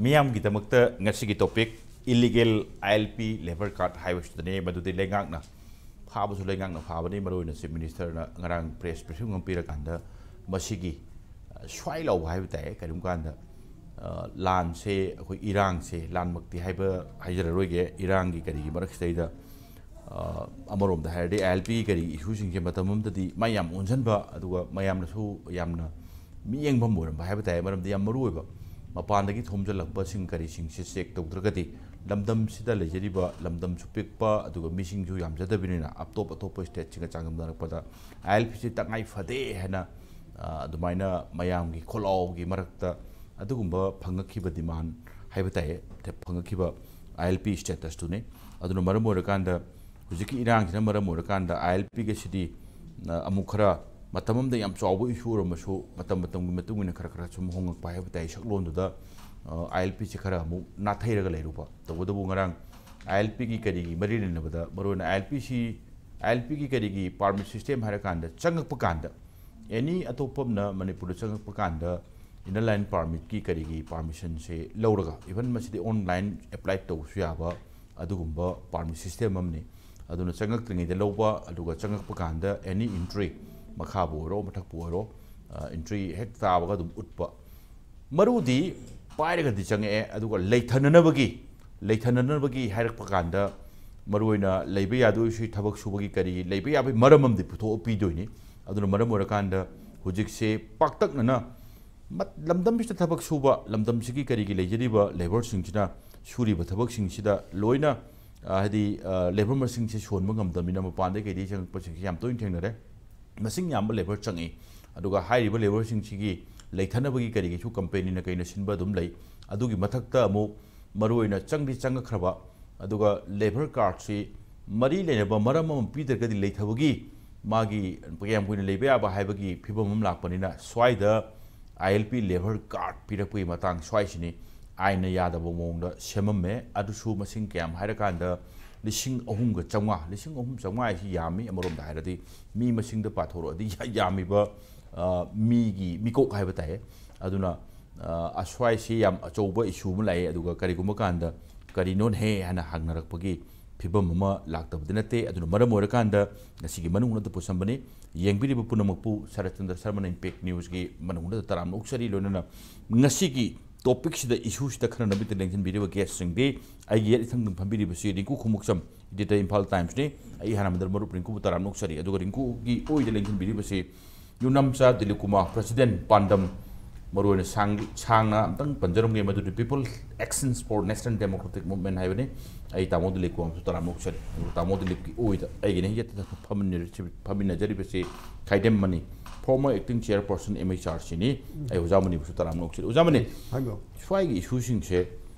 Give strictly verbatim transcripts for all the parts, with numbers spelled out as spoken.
ꯃꯤꯌꯥꯝꯒꯤꯗꯃꯛꯇ ꯉꯁꯤꯒꯤ topic illegal I L P labour card ꯍꯥꯏꯕꯁꯤꯗꯅꯦ꯫ ꯃꯗꯨꯗꯤ ꯂꯩꯉꯥꯛꯅ ꯐꯥꯕꯁꯨ ꯂꯩꯉꯥꯛꯅ ꯐꯥꯕꯅꯤ꯫ ꯃꯔꯨꯑꯣꯏꯅ Chief Minister ꯅ ꯉꯔꯥꯡ press briefing ꯑꯃ ꯄꯤꯔꯀꯥꯟꯗ ꯃꯁꯤꯒꯤ, ꯑ, ꯁ꯭ꯋꯥꯏ ꯂꯥꯎꯕ ꯍꯥꯏꯕ ꯇꯥꯏ꯫ ꯀꯔꯤꯒꯨꯝꯕ ꯀꯥꯟꯗ, ꯑ, ꯂꯥꯟꯁꯦ, ꯑꯩꯈꯣꯏ ꯏꯔꯥꯡꯁꯦ, ꯂꯥꯟꯃꯛꯇꯤ ꯍꯥꯏꯕ ꯍꯥꯏꯖꯔꯔꯣꯏꯒꯦ, ꯏꯔꯥꯡꯒꯤ ꯀꯔꯤꯒꯤ ꯃꯔꯛꯁꯤꯗꯩꯗ, ꯑ, ꯑꯃꯔꯣꯝꯗ ꯍꯥꯏꯔꯗꯤ I L P ꯀꯔꯤꯒꯤ issue ꯁꯤꯡꯁꯦ ꯃꯇꯝ ꯑꯃꯗꯗꯤ ꯃꯥ ꯌꯥꯝ ꯑꯣꯟꯁꯤꯟꯕ, ꯑꯗꯨꯒ ꯃꯌꯥꯝꯅꯁꯨ ꯌꯥꯝꯅ ꯃꯤꯠꯌꯦꯡꯐꯝ ꯑꯣꯏꯔꯝꯕ ꯍꯥꯏꯕ ꯇꯥꯏ꯫ ꯃꯔꯝꯗꯤ ꯌꯥꯝ ꯃꯔꯨ ꯑꯣꯏꯕ, ꯃꯄꯥꯟꯗꯒꯤ ꯊꯣꯝꯖꯤꯜꯂꯛꯄꯁꯤꯡ ꯀꯔꯤꯁꯤꯡꯁꯦ check ꯇꯧꯗ꯭ꯔꯒꯗꯤ ꯂꯝꯗꯝꯁꯤꯗ ꯂꯩꯖꯔꯤꯕ ꯂꯝꯗꯝꯁꯨ ꯄꯤꯛꯄ, ꯑꯗꯨꯒ ꯃꯤꯁꯤꯡꯁꯨ ꯌꯥꯝꯖꯗꯕꯅꯤꯅ ꯑꯇꯣꯞ ꯑꯇꯣꯞꯄ state ꯁꯤꯡꯒ ꯆꯥꯡꯗꯝꯅꯔꯛꯄꯗ I L P ꯁꯤ ꯇꯉꯥꯏ ꯐꯗꯦ ꯍꯥꯏꯅ, ꯑ, ꯑꯗꯨꯃꯥꯏꯅ ꯃꯌꯥꯝꯒꯤ ꯈꯣꯜꯂꯥꯎꯒꯤ ꯃꯔꯛꯇ ꯑꯗꯨꯒꯨꯝꯕ ꯐꯪꯉꯛꯈꯤꯕ demand ꯍꯥꯏꯕ ꯇꯥꯏ, ꯐꯪꯉꯛꯈꯤꯕ I L P status ꯇꯨꯅꯤ꯫ ꯑꯗꯨꯅ ꯃꯔꯝ ꯑꯣꯏꯔꯀꯥꯟꯗ ꯍꯧꯖꯤꯛꯀꯤ ꯏꯔꯥꯡꯁꯤꯅ ꯃꯔꯝ ꯑꯣꯏꯔꯀꯥꯟꯗ I L P ꯒꯁꯤꯗꯤ, ꯑ, ꯑꯃꯨꯛ ꯈꯔ ꯃꯇꯝ ꯑꯃꯗ ꯌꯥꯝ ꯆꯥꯎꯕ issue ꯑꯣꯏꯔꯝꯃꯁꯨ ꯃꯇꯝ ꯃꯇꯝꯒꯤ ꯃꯇꯨꯡ ꯏꯟꯅ ꯈꯔ ꯈꯔ ꯁꯨꯝ ꯍꯣꯡꯉꯛꯄ ꯍꯥꯏꯕ ꯇꯥꯏ꯫ ꯁꯛꯂꯣꯟꯗꯨꯗ, ꯑ, I L P ꯁꯤ ꯈꯔ ꯑꯃꯨꯛ ꯅꯥꯊꯩꯔꯒ ꯂꯩꯔꯨꯕ꯫ ꯇꯧꯕꯇꯕꯨ ꯉꯔꯥꯡ I L P ꯒꯤ ꯀꯔꯤꯒꯤ ꯃꯔꯤ ꯂꯩꯅꯕꯗ, ꯃꯔꯨꯑꯣꯏꯅ I L P ꯁꯤ, I L P ꯒꯤ ꯀꯔꯤꯒꯤ permit system ꯍꯥꯏꯔꯀꯥꯟꯗ ꯆꯪꯉꯛꯄ ꯀꯥꯟꯗ any ꯑꯇꯣꯞꯄ ꯑꯃꯅ ꯃꯅꯤꯄꯨꯔꯗ ꯆꯪꯉꯛꯄ ꯀꯥꯟꯗ Inner Line Permit ꯀꯤ ꯀꯔꯤꯒꯤ permission ꯁꯦ ꯂꯧꯔꯒ, even ꯃꯁꯤꯗꯤ online apply ꯇꯧꯕꯁꯨ ꯌꯥꯕ ꯑꯗꯨꯒꯨꯝꯕ permit system ꯑꯃꯅꯤ꯫ ꯑꯗꯨꯅ ꯆꯪꯉꯛꯇ꯭ꯔꯤꯉꯩꯗ ꯂꯧꯕ, ꯑꯗꯨꯒ ꯆꯪꯉꯛꯄ ꯀꯥꯟꯗ any entry, ꯃꯈꯥꯕꯨ ꯑꯣꯏꯔꯣ ꯃꯊꯛꯄꯨ ꯑꯣꯏꯔꯣ, ꯑ, entry ꯍꯦꯛ ꯇꯥꯕꯒ ꯑꯗꯨꯝ ꯎꯠꯄ꯫ ꯃꯔꯨꯗꯤ ꯄꯥꯏꯔꯒꯗꯤ ꯆꯪꯉꯛꯑꯦ, ꯑꯗꯨꯒ ꯂꯩꯊꯅꯅꯕꯒꯤ, ꯂꯩꯊꯅꯅꯕꯒꯤ ꯍꯥꯏꯔꯛꯄ ꯀꯥꯟꯗ ꯃꯔꯨꯑꯣꯏꯅ ꯂꯩꯕ ꯌꯥꯗꯣꯏꯁꯤ ꯊꯕꯛ ꯁꯨꯕꯒꯤ ꯀꯔꯤ ꯂꯩꯕ ꯌꯥꯕꯒꯤ ꯃꯔꯝ ꯑꯃꯗꯤ ꯄꯨꯊꯣꯛꯑ ꯄꯤꯗꯣꯏꯅꯤ꯫ ꯑꯗꯨꯅ ꯃꯔꯝ ꯑꯣꯏꯔꯀꯥꯟꯗ ꯍꯧꯖꯤꯛꯁꯦ ꯄꯥꯛꯇꯛꯅꯅ ꯃꯠ-, ꯂꯝꯗꯝꯁꯤꯗ ꯊꯕꯛ ꯁꯨꯕ, ꯂꯝꯗꯝꯁꯤꯒꯤ ꯀꯔꯤꯒꯤ ꯂꯩꯖꯔꯤꯕ labour ꯁꯤꯡꯁꯤꯅ ꯁꯨꯔꯤꯕ ꯊꯕꯛꯁꯤꯡꯁꯤꯗ ꯂꯣꯏꯅ, ꯑ, ꯍꯥꯏꯗꯤ, ꯑ, labour ꯃꯁꯤꯡꯁꯦ ꯁꯣꯟꯕ ꯉꯝꯗꯕꯅꯤꯅ ꯃꯄꯥꯟꯗꯒꯤ ꯀꯩꯗꯒꯤ ꯆꯪꯉꯛꯄꯁꯤꯡꯁꯦ ꯌꯥꯝ ꯇꯣꯏꯅ ꯊꯦꯡꯅꯔꯦ꯫ ꯃꯁꯤꯡ ꯌꯥꯝꯕ labour ꯆꯪꯉꯤ꯫ ꯑꯗꯨꯒ ꯍꯥꯏꯔꯤꯕ labour ꯁꯤꯡꯁꯤꯒꯤ ꯂꯩꯊꯅꯕꯒꯤ ꯀꯔꯤꯒꯤꯁꯨ company ꯅ ꯀꯩꯅ ꯁꯤꯟꯕ ꯑꯗꯨꯝ ꯂꯩ꯫ ꯑꯗꯨꯒꯤ ꯃꯊꯛꯇ ꯑꯃꯨꯛ ꯃꯔꯨꯑꯣꯏꯅ ꯆꯪꯗꯤ ꯆꯪꯉꯛꯈ꯭ꯔꯕ, ꯑꯗꯨꯒ labour card ꯁꯤ ꯃꯔꯤ ꯂꯩꯅꯕ ꯃꯔꯝ ꯑꯃ ꯄꯤꯗ꯭ꯔꯒꯗꯤ ꯂꯩꯊꯕꯒꯤ ꯃꯥꯒꯤ ꯀꯌꯥꯝ ꯀꯨꯏꯅ ꯂꯩꯕ ꯌꯥꯕ ꯍꯥꯏꯕꯒꯤ ꯐꯤꯕꯝ ꯑꯃ ꯂꯥꯛꯄꯅꯤꯅ ꯁ꯭ꯋꯥꯏꯗ I L P labour card ꯄꯤꯔꯛꯄꯒꯤ ꯃꯇꯥꯡ ꯁ꯭ꯋꯥꯏꯁꯤꯅꯤ ꯑꯥꯏꯟꯅ ꯌꯥꯗꯕ ꯃꯑꯣꯡꯗ ꯁꯦꯝꯃꯝꯃꯦ꯫ ꯑꯗꯨꯁꯨ ꯃꯁꯤꯡ ꯀꯌꯥꯝ ꯍꯥꯏꯔꯀꯥꯟꯗ ꯂꯤꯁꯤꯡ ꯑꯍꯨꯝꯒ ꯆꯥꯝꯃꯉꯥ, ꯂꯤꯁꯤꯡ ꯑꯍꯨꯝ ꯆꯥꯝꯃꯉꯥ ꯍꯥꯏꯁꯤ ꯌꯥꯝꯃꯤ꯫ ꯑꯃꯔꯣꯝꯗ ꯍꯥꯏꯔꯗꯤ ꯃꯤ ꯃꯁꯤꯡꯗ ꯄꯥꯊꯣꯔꯛꯑꯗꯤ ꯌꯥ-, ꯌꯥꯝꯃꯤꯕ, ꯑ, ꯃꯤꯒꯤ ꯃꯤꯀꯣꯛ ꯍꯥꯏꯕ ꯇꯥꯏꯌꯦ꯫ ꯑꯗꯨꯅ, ꯑꯁ꯭ꯋꯥꯏꯁꯤ ꯌꯥꯝ ꯑꯆꯧꯕ ꯏꯁꯨ ꯑꯃ ꯂꯥꯛꯑꯦ꯫ ꯑꯗꯨꯒ ꯀꯔꯤꯒꯨꯝꯕ ꯀꯥꯟꯗ ꯀꯔꯤꯅꯣꯅꯦꯍꯦ ꯍꯥꯏꯅ ꯍꯪꯅꯔꯛꯄꯒꯤ ꯐꯤꯕꯝ ꯑꯃ ꯂꯥꯛꯇꯕꯗꯤ ꯅꯠꯇꯦ꯫ ꯑꯗꯨꯅ ꯃꯔꯝ ꯑꯣꯏꯔꯀꯥꯟꯗ ꯉꯁꯤꯒꯤ ꯃꯅꯨꯡ ꯍꯨꯠꯅꯗ ꯄꯨꯁꯟꯕꯅꯤ꯫ ꯌꯦꯡꯕꯤꯔꯤꯕ ꯄꯨꯝꯅꯃꯛꯄꯨ ꯁꯔꯠꯆꯟꯗ꯭ꯔ ꯁꯔꯃꯅ ꯏꯝꯄꯦꯛ ꯅ꯭ꯌꯨꯁꯀꯤ ꯃꯅꯨꯡ ꯍꯨꯠꯅꯗ ꯇꯔꯥꯝꯅ ꯑꯣꯛꯆꯔꯤ꯫ ꯂꯣꯏꯅꯅ ꯉꯁꯤꯒꯤ ꯇꯣꯄꯤꯛꯁꯤꯗ, ꯏꯁꯨꯁꯤꯗ ꯈꯟꯅꯅꯕꯒꯤꯗꯃꯛꯇ ꯂꯦꯡꯁꯤꯟꯕꯤꯔꯤꯕ ꯒꯦꯁꯁꯤꯡꯗꯤ ꯑꯩꯒꯤ ꯌꯦꯠ ꯏꯊꯪꯗ ꯐꯝꯕꯤꯔꯤꯕꯁꯤ ꯔꯤꯡꯀꯨ ꯈꯣꯡꯎꯞꯆꯝ, editor, ꯏꯝꯐꯥꯜ ꯇꯥꯏꯝꯁꯅꯤ꯫ ꯑꯩ ꯍꯥꯟꯅ ꯃꯗꯔ ꯃꯔꯨꯞ ꯔꯤꯡꯀꯨꯕꯨ ꯇꯔꯥꯝꯅ ꯑꯣꯛꯆꯔꯤ꯫ ꯑꯗꯨꯒ ꯔꯤꯡꯀꯨꯒꯤ ꯑꯣꯏꯗ ꯂꯦꯡꯁꯤꯟꯕꯤꯔꯤꯕꯁꯤ ꯌꯨꯝꯅꯥꯝꯆꯥ ꯗꯤꯂꯤꯞ ꯀꯨꯃꯥꯔ, president, ꯄꯥꯟꯗꯝ, ꯃꯔꯨꯑꯣꯏꯅ ꯁꯥꯡ-, ꯁꯥꯡꯅ ꯑꯝꯇꯪ ꯄꯟꯖꯔꯝꯒꯦ, ꯃꯗꯨꯗꯤ People Actions for National Democratic Movement ꯍꯥꯏꯕꯅꯤ꯫ ꯑꯩ ꯇꯥꯃꯣ ꯗꯤꯂꯤꯞ ꯀꯨꯃꯥꯔꯁꯨ ꯇꯔꯥꯝꯅ ꯑꯣꯛꯆꯔꯤ꯫ ꯑꯗꯨꯒ ꯇꯥꯃꯣ ꯗꯤꯂꯤꯞꯀꯤ ꯑꯣꯏꯗ ꯑꯩꯒꯤꯅ ꯌꯦꯠꯇ ꯐꯝꯃꯤꯟꯅꯔꯤꯁꯤ-, ꯐꯝꯃꯤꯟꯅꯖꯔꯤꯕꯁꯤ ꯈꯥꯏꯗꯦꯝ ꯃꯅꯤ, former acting chairperson M H R Cꯅꯤ꯫ ꯑꯩ ꯑꯣꯖꯥ ꯃꯅꯤꯕꯨꯁꯨ ꯇꯔꯥꯝꯅ ꯑꯣꯛꯆꯔꯤ꯫ ꯑꯣꯖꯥ ꯃꯅꯤ, ꯍꯥꯏꯕꯤꯌꯨ꯫ ꯁ꯭ꯋꯥꯏꯒꯤ ꯏꯁꯨꯁꯤꯡꯁꯦ,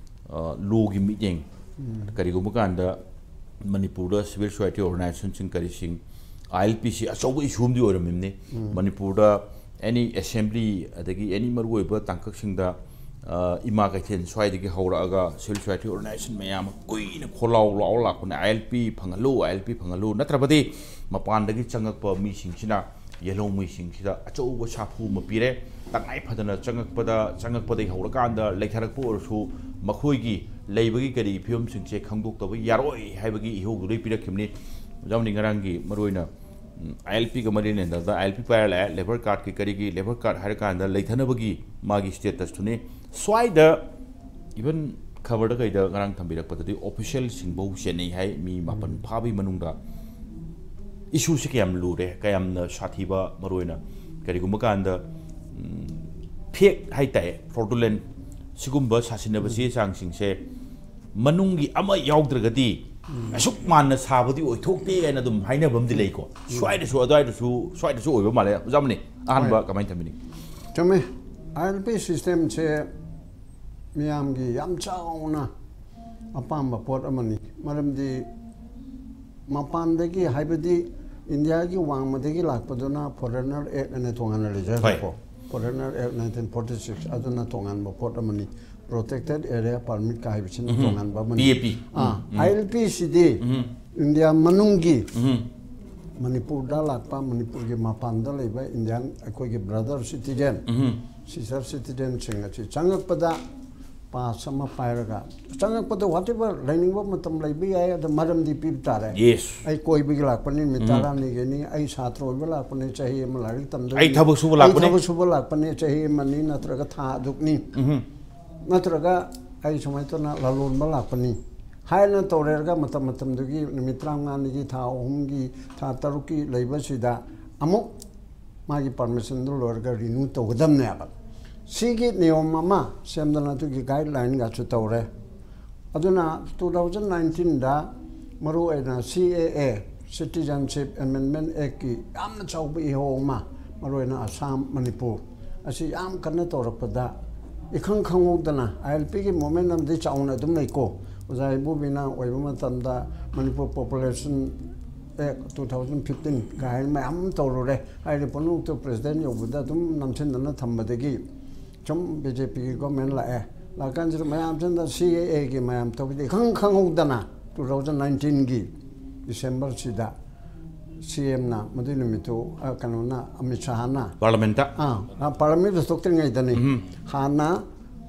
ꯑ, ꯂꯣꯒꯤ ꯃꯤꯠꯌꯦꯡ, ꯀꯔꯤꯒꯨꯝꯕ ꯀꯥꯟꯗ ꯃꯅꯤꯄꯨꯔꯗ civil society organizationꯁꯤꯡ ꯀꯔꯤꯁꯤꯡ, ILPꯁꯤ ꯑꯆꯧꯕ ꯏꯁꯨ ꯑꯃꯗꯤ ꯑꯣꯏꯔꯝꯃꯤꯕꯅꯤ꯫ ꯃꯅꯤꯄꯨꯔꯗ any assembly ꯑꯗꯒꯤ any ꯃꯔꯨꯑꯣꯏꯕ ꯇꯥꯡꯀꯛꯁꯤꯡꯗ, ꯑ, ꯏꯃꯥ ꯀꯩꯊꯦꯜ ꯁ꯭ꯋꯥꯏꯗꯒꯤ ꯍꯧꯔꯛꯑꯒ civil society organization ꯃꯌꯥꯝ ꯑꯃ ꯀꯨꯏꯅ ꯈꯣꯜꯂꯥꯎ ꯂꯥꯎ ꯂꯥꯛꯄꯅꯦ, ILP ꯐꯪꯍꯜꯂꯨ, ILP ꯐꯪꯍꯜꯂꯨ꯫ ꯅꯠꯇ꯭ꯔꯕꯗꯤ ꯃꯄꯥꯟꯗꯒꯤ ꯆꯪꯉꯛꯄ ꯃꯤꯁꯤꯡꯁꯤꯅ ꯌꯦꯜꯍꯧꯃꯤꯁꯤꯡꯁꯤꯗ ꯑꯆꯧꯕ ꯁꯥꯐꯨ ꯑꯃ ꯄꯤꯔꯦ꯫ ꯇꯉꯥꯏ ꯐꯗꯅ ꯆꯪꯉꯛꯄꯗ, ꯆꯪꯉꯛꯄꯗꯒꯤ ꯍꯧꯔꯀꯥꯟꯗ ꯂꯩꯊꯔꯛꯄ ꯑꯣꯏꯔꯁꯨ, ꯃꯈꯣꯏꯒꯤ ꯂꯩꯕꯒꯤ ꯀꯔꯤ ꯐꯤꯕꯝꯁꯤꯡꯁꯦ ꯈꯪꯗꯣꯛꯇꯕ ꯌꯥꯔꯣꯏ ꯍꯥꯏꯕꯒꯤ ꯏꯍꯧꯗꯨꯗꯩ ꯄꯤꯔꯛꯈꯤꯕꯅꯤ꯫ ꯑꯣꯖꯥ ꯃꯅꯤ, ꯉꯔꯥꯡꯒꯤ ꯃꯔꯨꯑꯣꯏꯅ, ꯎꯝ, ILPꯒ ꯃꯔꯤ ꯂꯩꯅꯗꯕ ILP ꯄꯥꯏꯔ ꯂꯥꯛꯑꯦ, labour cardꯀꯤ ꯀꯔꯤꯒꯤ, labour card ꯍꯥꯏꯔꯀꯥꯟꯗ ꯂꯩꯊꯅꯕꯒꯤ ꯃꯥꯒꯤ statusꯇꯨꯅꯤ꯫ ꯁ꯭ꯋꯥꯏꯗ even ꯈꯕꯔꯗ ꯀꯩꯗ ꯉꯔꯥꯡ ꯊꯝꯕꯤꯔꯛꯄꯗꯗꯤ officialꯁꯤꯡꯐꯧ ꯆꯦꯟꯅꯩ ꯍꯥꯏ, ꯃꯤ ꯃꯥꯄꯟ ꯐꯥꯕꯒꯤ ꯃꯅꯨꯡꯗ꯫ ꯏꯁꯨꯁꯤ ꯀꯌꯥꯝ ꯂꯨꯔꯦ, ꯀꯌꯥꯝꯅ ꯁꯥꯊꯤꯕ, ꯃꯔꯨꯑꯣꯏꯅ ꯀꯔꯤꯒꯨꯝꯕ ꯀꯥꯟꯗ, ꯎꯝ, fake ꯍꯥꯏꯇꯥꯔꯦ, fraudulent, ꯁꯤꯒꯨꯝꯕ ꯁꯥꯁꯤꯟꯅꯕ ꯆꯦ ꯆꯥꯡꯁꯤꯡꯁꯦ ꯃꯅꯨꯡꯒꯤ ꯑꯃ ꯌꯥꯎꯗ꯭ꯔꯒꯗꯤ ꯑꯁꯨꯛ ꯃꯥꯟꯅ ꯁꯥꯕꯗꯤ ꯑꯣꯏꯊꯣꯛꯇꯦ ꯍꯥꯏꯅ ꯑꯗꯨꯝ ꯍꯥꯏꯅꯕ ꯑꯃꯗꯤ ꯂꯩꯀꯣ꯫ ꯁ꯭ꯋꯥꯏꯗꯁꯨ, ꯑꯗꯨꯋꯥꯏꯗꯁꯨ, ꯁ꯭ꯋꯥꯏꯗꯁꯨ ꯑꯣꯏꯕ ꯃꯥꯜꯂꯦ꯫ ꯑꯣꯖꯥ ꯃꯅꯤ, ꯑꯍꯥꯟꯕ ꯍꯣꯏ꯫ ꯀꯃꯥꯏꯅ ꯊꯝꯕꯤꯅꯤꯡꯉꯤ? ꯆꯨꯝꯃꯦ꯫ ILP systemꯁꯦ ꯃꯤꯌꯥꯝꯒꯤ ꯌꯥꯝ ꯆꯥꯎꯅ ꯑꯄꯥꯝꯕ ꯄꯣꯠ ꯑꯃꯅꯤ꯫ ꯃꯔꯝꯗꯤ ꯃꯄꯥꯟꯗꯒꯤ, ꯍꯥꯏꯕꯗꯤ ꯏꯟꯗꯤꯌꯥꯒꯤ ꯋꯥꯡꯃꯗꯒꯤ ꯂꯥꯛꯄꯗꯨꯅ Foreigner Act ꯑꯅ ꯇꯣꯉꯥꯟꯅ ꯂꯩꯖꯈ꯭ꯔꯦꯀꯣ꯫ ꯍꯣꯏ꯫ Foreigner Act nineteen forty six, ꯑꯗꯨꯅ ꯇꯣꯉꯥꯟꯕ ꯄꯣꯠ ꯑꯃꯅꯤ꯫ Protected Area Permitꯀ ꯍꯥꯏꯕꯁꯤꯅ ꯎꯝ꯫ ꯇꯣꯉꯥꯟꯕ ꯑꯃꯅꯤ꯫ P A P꯫ ꯑꯥ, ꯎꯝ, ꯎꯝ꯫ ILPꯁꯤꯗꯤ ꯎꯝ꯫ ꯏꯟꯗꯤꯌꯥ ꯃꯅꯨꯡꯒꯤ ꯎꯝ꯫ ꯃꯅꯤꯄꯨꯔꯗ ꯂꯥꯛꯄ, ꯃꯅꯤꯄꯨꯔꯒꯤ ꯃꯄꯥꯟꯗ ꯂꯩꯕ ꯏꯟꯗꯤꯌꯥꯟ ꯑꯩꯈꯣꯏꯒꯤ brother citizen ꯎꯝ꯫ ꯁꯤꯁꯇꯔ ꯁꯤꯇꯤꯖꯦꯟꯁꯤꯡ ꯑꯁꯤ ꯆꯪꯉꯛꯄꯗ ꯄꯥꯁ ꯑꯃ ꯄꯥꯏꯔꯒ ꯆꯪꯉꯛꯄꯗ ꯋꯥꯇꯦꯕꯔ ꯂꯩꯅꯤꯡꯕ ꯃꯇꯝ ꯂꯩꯕ ꯌꯥꯏ, ꯑꯗ ꯃꯔꯝꯗꯤ ꯄꯤꯕ ꯇꯥꯔꯦ꯫ ꯌꯦꯁ꯫ ꯑꯩ ꯀꯣꯏꯕꯒꯤ ꯂꯥꯛꯄꯅꯤ, ꯅꯨꯃꯤꯠ ꯎꯝ꯫ ꯇꯔꯥꯅꯤꯒꯤꯅꯤ, ꯑꯩ ꯁꯥꯇ꯭ꯔ ꯑꯣꯏꯕ ꯂꯥꯛꯄꯅꯤ, ꯆꯍꯤ ꯑꯃ ꯂꯥꯏꯔꯤꯛ ꯇꯝꯗꯣꯏꯅꯤ, ꯑꯩ ꯊꯕꯛ ꯁꯨꯕ ꯂꯥꯛꯄꯅꯤ꯫ ꯊꯕꯛ ꯁꯨꯕ ꯂꯥꯛꯄꯅꯤ, ꯆꯍꯤ ꯑꯃꯅꯤ ꯅꯠꯇ꯭ꯔꯒ ꯊꯥ ꯑꯗꯨꯛꯅꯤ, ꯎꯝ꯫ ꯅꯠꯇ꯭ꯔꯒ ꯑꯩ ꯁꯨꯃꯥꯏꯅ ꯇꯧꯅ ꯂꯂꯣꯟꯕ ꯂꯥꯛꯄꯅꯤ ꯍꯥꯏꯅ ꯇꯧꯔꯦꯔꯒ ꯃꯇꯝ ꯃꯇꯝꯗꯨꯒꯤ ꯅꯨꯃꯤꯠ ꯇꯔꯥꯃꯉꯥꯅꯤꯒꯤ, ꯊꯥ ꯑꯍꯨꯝꯒꯤ, ꯊꯥ ꯇꯔꯨꯛꯀꯤ ꯂꯩꯕꯁꯤꯗ ꯑꯃꯨꯛ ꯃꯥꯒꯤ ꯄꯥꯔꯃꯤꯁꯟꯗꯨ ꯂꯣꯏꯔꯒ ꯔꯤꯅ꯭ꯌꯨ ꯇꯧꯒꯗꯕꯅꯦꯕ꯫ ꯁꯤꯒꯤ ꯅꯤꯌꯣꯝ ꯑꯃ ꯁꯦꯝꯗꯅ ꯑꯗꯨꯒꯤ ꯒꯥꯏꯗꯂꯥꯏꯟꯒꯁꯨ ꯇꯧꯔꯦ꯫ ꯑꯗꯨꯅ ꯇꯨ ꯊꯥꯎꯖꯟ ꯅꯥꯏꯟꯇꯤꯟꯗ ꯃꯔꯨꯑꯣꯏꯅ ꯁꯤ ꯑꯦ ꯑꯦ, ꯁꯤꯇꯤꯖꯟꯁꯤꯞ ꯑꯦꯃꯦꯟꯃꯦꯟ ꯑꯦꯛꯀꯤ ꯌꯥꯝꯅ ꯆꯥꯎꯕ ꯏꯍꯧ ꯑꯃ, ꯃꯔꯨꯑꯣꯏꯅ ꯑꯁꯥꯝ, ꯃꯅꯤꯄꯨꯔ ꯑꯁꯤ ꯌꯥꯝ ꯀꯟꯅ ꯇꯧꯔꯛꯄꯗ ꯏꯈꯪ ꯈꯪꯍꯧꯗꯅ ꯑꯥꯏ ꯑꯦꯜ ꯄꯤꯒꯤ ꯃꯣꯃꯦꯟ ꯑꯃꯗꯤ ꯆꯥꯎꯅ ꯑꯗꯨꯝ ꯂꯩꯀꯣ꯫ ꯑꯣꯖꯥ ꯏꯕꯣꯕꯤꯅ ꯑꯣꯏꯕ ꯃꯇꯝꯗ ꯃꯅꯤꯄꯨꯔ ꯄꯣꯄꯨꯂꯦꯁꯟ ꯑꯦꯛ ꯇꯨ ꯊꯥꯎꯖꯟ ꯐꯤꯐꯇꯤꯟ ꯀꯥꯏꯅ ꯃꯌꯥꯝ ꯑꯃ ꯇꯧꯔꯨꯔꯦ꯫ ꯍꯥꯏꯔꯤꯕ ꯄꯨꯝꯅꯃꯛꯇꯨ ꯄ꯭ꯔꯦꯁꯤꯗꯦꯟ ꯌꯧꯕꯗ ꯑꯗꯨꯝ ꯅꯝꯁꯤꯟꯗꯅ ꯊꯝꯕꯗꯒꯤ ꯁꯨꯝ ꯕꯤ ꯖꯦ ꯄꯤꯒꯤ ꯒꯣꯔꯃꯦꯟ ꯂꯥꯛꯑꯦ꯫ ꯂꯥꯛꯀꯥꯟꯁꯤꯗ ꯃꯌꯥꯝꯁꯤꯅ ꯁꯤ ꯑꯦ ꯑꯦꯒꯤ ꯃꯌꯥꯝ ꯇꯧꯕꯗꯤ ꯏꯈꯪ ꯈꯪꯍꯧꯗꯅ ꯇꯨ ꯊꯥꯎꯖꯟ ꯅꯥꯏꯟꯇꯤꯟꯒꯤ ꯗꯤꯁꯦꯝꯕꯔꯁꯤꯗ ꯁꯤ ꯑꯦꯝꯅ ꯃꯗꯨꯏ ꯅꯨꯃꯤꯠꯇꯨ, ꯑ, ꯀꯩꯅꯣꯅ, ꯑꯃꯤꯠ ꯁꯥꯍꯅ, ꯄꯥꯔꯂꯥꯃꯦꯟꯇ꯫ ꯑꯥ, ꯑ, ꯄꯥꯔꯂꯥꯃꯦꯟꯗ ꯊꯣꯛꯇ꯭ꯔꯤꯉꯩꯗꯅꯤ꯫ ꯎꯝ꯫ ꯍꯥꯟꯅ,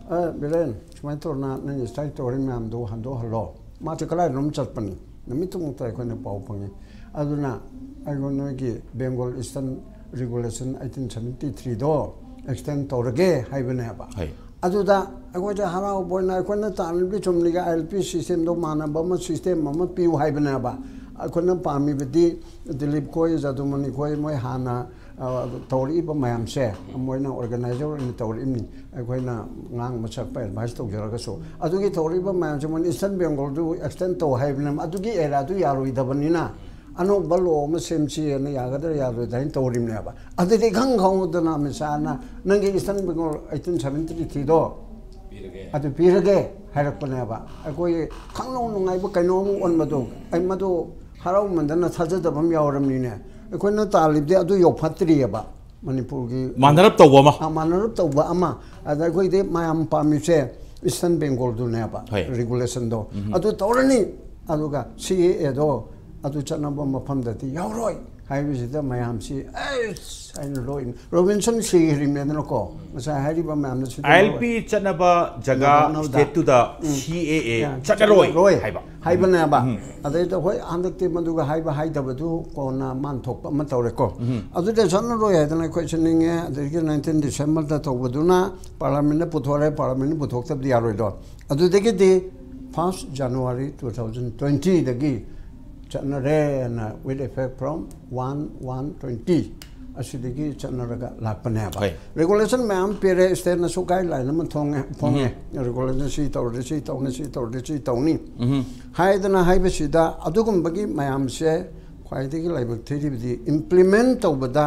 "ꯑ, ꯕꯤꯔꯦꯟ, ꯁꯨꯃꯥꯏꯅ ꯇꯧꯔꯅ ꯅꯪꯒꯤ ꯁ꯭ꯇ꯭ꯔꯥꯏꯛ ꯇꯧꯔꯤ ꯃꯌꯥꯝꯗꯣ ꯍꯟꯗꯣꯛꯍꯜꯂꯣ"꯫ ꯃꯥꯁꯦ ꯀꯗꯥꯏꯗꯅꯣꯝ ꯆꯠꯄꯅꯤ, ꯅꯨꯃꯤꯠꯇꯨꯃꯛꯇ ꯑꯩꯈꯣꯏꯅ ꯄꯥꯎ ꯐꯪꯉꯤ꯫ ꯑꯗꯨꯅ ꯑꯩꯉꯣꯟ ꯅꯣꯏꯒꯤ Bengal eastern regulation eighteen seventy ꯊ꯭ꯔꯤꯗꯣ ꯑꯦꯛꯁꯇꯦꯟ ꯇꯧꯔꯒꯦ ꯍꯥꯏꯕꯅꯦꯕ꯫ ꯍꯣꯏ꯫ ꯑꯗꯨꯗ ꯑꯩꯈꯣꯏꯗ ꯍꯔꯥꯎꯕ ꯑꯣꯏꯅ ꯑꯩꯈꯣꯏꯅ ꯇꯥꯜꯂꯤꯕ ꯆꯨꯝꯅꯒꯤ ꯑꯥꯏ ꯑꯦꯜ ꯄꯤ ꯁꯤꯁꯇꯦꯝꯗꯣ ꯃꯥꯟꯅꯕ ꯑꯃ, ꯁꯤꯁꯇꯦꯝ ꯑꯃ ꯄꯤꯌꯨ ꯍꯥꯏꯕꯅꯦꯕ꯫ ꯑꯩꯈꯣꯏꯅ ꯄꯥꯝꯃꯤꯕꯗꯤ ꯗꯤꯂꯤꯞ ꯈꯣꯏ, ꯖꯥꯗꯨꯃꯅꯤ ꯈꯣꯏ, ꯃꯣꯏ ꯍꯥꯟꯅ, ꯑ, ꯇꯧꯔꯛꯏꯕ ꯃꯌꯥꯝꯁꯦ, ꯃꯣꯏꯅ ꯑꯣꯔꯒꯅꯥꯏꯖꯔ ꯑꯣꯏꯅ ꯇꯧꯔꯛꯏꯕꯅꯤ꯫ ꯑꯩꯈꯣꯏꯅ ꯉꯥꯡꯕ ꯁꯛꯄ ꯑꯦꯗꯚꯥꯏꯁ ꯇꯧꯖꯔꯒꯁꯨ, ꯑꯗꯨꯒꯤ ꯇꯧꯔꯛꯏꯕ ꯃꯌꯥꯝꯁꯦ ꯃꯣꯏꯅ ꯏꯁꯇꯔꯟ ꯕꯦꯡꯒꯣꯜꯗꯨ ꯑꯦꯛꯁꯇꯦꯟ ꯇꯧ ꯍꯥꯏꯕꯅꯦꯕ꯫ ꯑꯗꯨꯒꯤ ꯑꯦꯔꯤꯌꯥꯗꯨ ꯌꯥꯔꯣꯏꯗꯕꯅꯤꯅ ꯑꯅꯧꯕ ꯂꯣ ꯑꯃ ꯁꯦꯝꯁꯤꯅ ꯌꯥꯒꯗ꯭ꯔꯥ ꯌꯥꯔꯣꯏꯗ꯭ꯔꯥ ꯍꯥꯏꯅ ꯇꯧꯔꯤꯕꯅꯦꯕ꯫ ꯑꯗꯨꯗꯤ ꯏꯈꯪ ꯈꯪꯍꯧꯗꯅ ꯑꯃꯤꯠ ꯁꯥꯍꯅ "ꯅꯪꯒꯤ ꯏꯁꯇꯔꯟ ꯕꯦꯡꯒꯣꯜ ꯑꯩꯠꯇꯤꯟ ꯁꯚꯦꯟꯇꯤ ꯊ꯭ꯔꯤꯗꯣ ꯑꯗꯨ ꯄꯤꯔꯒꯦ" ꯍꯥꯏꯔꯛꯄꯅꯦꯕ꯫ ꯑꯩꯈꯣꯏ ꯈꯪꯅꯧ ꯅꯨꯡꯉꯥꯏꯕ ꯀꯩꯅꯣꯝ ꯑꯣꯟꯕꯗꯣ, ꯑꯩ ꯃꯗꯨ ꯍꯔꯥꯎꯃꯟꯗꯅ ꯊꯥꯖꯗꯕ ꯑꯃ ꯌꯥꯎꯔꯝꯅꯤꯅꯦ꯫ ꯑꯩꯈꯣꯏꯅ ꯇꯥꯜꯂꯤꯕꯗꯤ ꯑꯗꯨ ꯌꯧꯐꯠꯇ꯭ꯔꯤꯑꯕ꯫ ꯃꯅꯤꯄꯨꯔꯒꯤ ꯃꯥꯟꯅꯔꯞ ꯇꯧꯕ ꯑꯃ꯫ ꯑ, ꯃꯥꯟꯅꯔꯞ ꯇꯧꯕ ꯑꯃ꯫ ꯑꯗ ꯑꯩꯈꯣꯏꯗꯤ ꯃꯌꯥꯝ ꯄꯥꯝꯃꯤꯁꯦ ꯏꯁꯇꯔꯟ ꯕꯦꯡꯒꯣꯜꯗꯨꯅꯦꯕ, ꯍꯣꯏ꯫ ꯔꯤꯒꯨꯂꯦꯁꯟꯗꯣ꯫ ꯑꯗꯨ ꯇꯧꯔꯅꯤ, ꯑꯗꯨꯒ ꯁꯤ ꯑꯦ ꯑꯦꯗꯣ ꯑꯗꯨ ꯆꯠꯅꯕ ꯃꯐꯝꯗꯗꯤ ꯌꯥꯎꯔꯣꯏ ꯍꯥꯏꯕꯁꯤꯗ ꯃꯌꯥꯝꯁꯤ ꯑꯁ ꯍꯥꯏꯅ ꯂꯣꯏꯅ ꯔꯣꯕꯤꯟꯁꯟ ꯁꯤꯈ꯭ꯔꯤꯕꯅꯤꯗꯅꯀꯣ, ꯉꯁꯥꯏ ꯍꯥꯏꯔꯤꯕ ꯃꯌꯥꯝꯅ ꯁꯤꯗ ꯑꯥꯏ ꯑꯦꯜ ꯄꯤ ꯆꯠꯅꯕ ꯖꯒꯥ ꯅꯧꯅꯧꯗ꯫ ꯁ꯭ꯇꯦꯠꯇꯨꯗ ꯁꯤ ꯑꯦ ꯑꯦ ꯆꯠꯅꯔꯣꯏ ꯍꯥꯏꯕ ꯍꯥꯏꯕꯅꯦꯕ꯫ ꯑꯗꯩꯗ ꯍꯣꯏ, ꯍꯟꯗꯛꯇꯤ ꯃꯗꯨꯒ ꯍꯥꯏꯕ ꯍꯥꯏꯗꯕꯗꯨ ꯀꯣꯟꯅ ꯃꯥꯟ ꯊꯣꯛꯄ ꯑꯃ ꯇꯧꯔꯦꯀꯣ꯫ ꯑꯗꯨꯗ ꯆꯠꯅꯔꯣꯏ ꯍꯥꯏꯗꯅ ꯑꯩꯈꯣꯏ ꯁꯤꯟꯅꯤꯡꯉꯦ꯫ ꯑꯗꯒꯤ ꯅꯥꯏꯟꯇꯤꯟ ꯗꯤꯁꯦꯝꯕꯔꯗ ꯇꯧꯕꯗꯨꯅ ꯄꯥꯔꯂꯥꯃꯦꯟꯗ ꯄꯨꯊꯣꯔꯦ, ꯄꯥꯔꯂꯥꯃꯦꯟꯗ ꯄꯨꯊꯣꯛꯇꯕꯗꯤ ꯌꯥꯔꯣꯏꯗꯣ꯫ ꯑꯗꯨꯗꯒꯤꯗꯤ ꯐꯥꯔꯁ ꯖꯅꯋꯥꯔꯤ ꯇꯨ ꯊꯥꯎꯖꯟ ꯇ꯭ꯋꯦꯟꯇꯤꯗꯒꯤ ꯆꯠꯅꯔꯦꯅ, with effect from one one twenty ꯑꯁꯤꯗꯒꯤ ꯆꯠꯅꯔꯒ ꯂꯥꯛꯄꯅꯦꯕ꯫ ꯍꯣꯏ꯫ ꯔꯤꯒꯨꯂꯦꯁꯟ ꯃꯌꯥꯝ ꯄꯤꯔꯦ, ꯁ꯭ꯇꯦꯠꯅꯁꯨ ꯒꯥꯏꯗꯂꯥꯏꯟ ꯑꯃ ꯊꯣꯡꯉꯦ ꯐꯣꯡꯉꯦ꯫ ꯔꯤꯒꯨꯂꯦꯁꯟ ꯁꯤ ꯇꯧꯔꯗꯤ ꯁꯤ ꯇꯧꯅꯤ, ꯁꯤ ꯇꯧꯔꯗꯤ ꯁꯤ ꯇꯧꯅꯤ ꯍꯥꯏꯗꯅ ꯍꯥꯏꯕꯁꯤꯗ, ꯑꯗꯨꯒꯨꯝꯕꯒꯤ ꯃꯌꯥꯝꯁꯦ ꯈ꯭ꯋꯥꯏꯗꯒꯤ ꯂꯥꯏꯕꯛ ꯊꯤꯔꯤꯕꯗꯤ ꯏꯝꯄ꯭ꯂꯤꯃꯦꯟ ꯇꯧꯕꯗ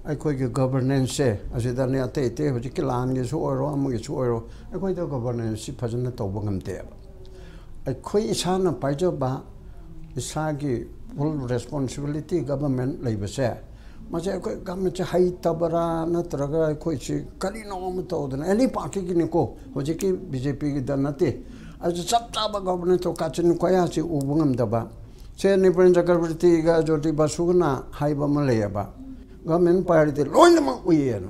ꯑꯩꯈꯣꯏꯒꯤ ꯒꯕꯔꯅꯦꯟꯁꯁꯦ ꯑꯁꯤꯗꯅꯦ, ꯑꯇꯩ ꯑꯇꯩ ꯍꯧꯖꯤꯛꯀꯤ ꯂꯥꯟꯒꯤꯁꯨ ꯑꯣꯏꯔꯣ, ꯑꯃꯒꯤꯁꯨ ꯑꯣꯏꯔꯣ, ꯑꯩꯈꯣꯏꯗ ꯒꯕꯔꯅꯦꯟꯁꯁꯤ ꯐꯖꯅ ꯇꯧꯕ ꯉꯝꯗꯦꯕ꯫ ꯑꯩꯈꯣꯏ ꯏꯁꯥꯅ ꯄꯥꯏꯖꯕ ꯏꯁꯥꯒꯤ ꯐꯨꯜ ꯔꯦꯁꯄꯣꯟꯁꯤꯕꯤꯂꯤꯇꯤ ꯒꯕꯔꯃꯦꯟ ꯂꯩꯕꯁꯦ, ꯃꯁꯦ ꯑꯩꯈꯣꯏ ꯒꯃꯦꯟꯁꯦ ꯍꯩꯇꯕꯔꯥ ꯅꯠꯇ꯭ꯔꯒ ꯑꯩꯈꯣꯏꯁꯤ ꯀꯔꯤꯅꯣ ꯑꯃ ꯇꯧꯗꯅ, ꯑꯦꯅꯤ ꯄꯥꯔꯇꯤꯒꯤꯅꯤꯀꯣ, ꯍꯧꯖꯤꯛꯀꯤ ꯕꯤ ꯖꯦ ꯄꯤꯒꯤꯗ ꯅꯠꯇꯦ꯫ ꯑꯗꯨ ꯆꯞ ꯆꯥꯕ ꯒꯕꯔꯅꯦꯟꯁꯇꯣ ꯀꯥꯆꯤꯟ ꯀꯣꯌꯥꯁꯤ ꯎꯕ ꯉꯝꯗꯕ꯫ ꯁꯦ ꯅꯤꯄ꯭ꯔꯦꯟ ꯆꯀ꯭ꯔꯕꯔꯇꯤꯒ ꯖꯣꯇꯤ ꯕꯥꯁꯨꯒꯅ ꯍꯥꯏꯕ ꯑꯃ ꯂꯩꯌꯦꯕ, ꯒꯃꯦꯟ ꯄꯥꯏꯔꯗꯤ ꯂꯣꯏꯅꯃꯛ ꯎꯏꯌꯦꯅ꯫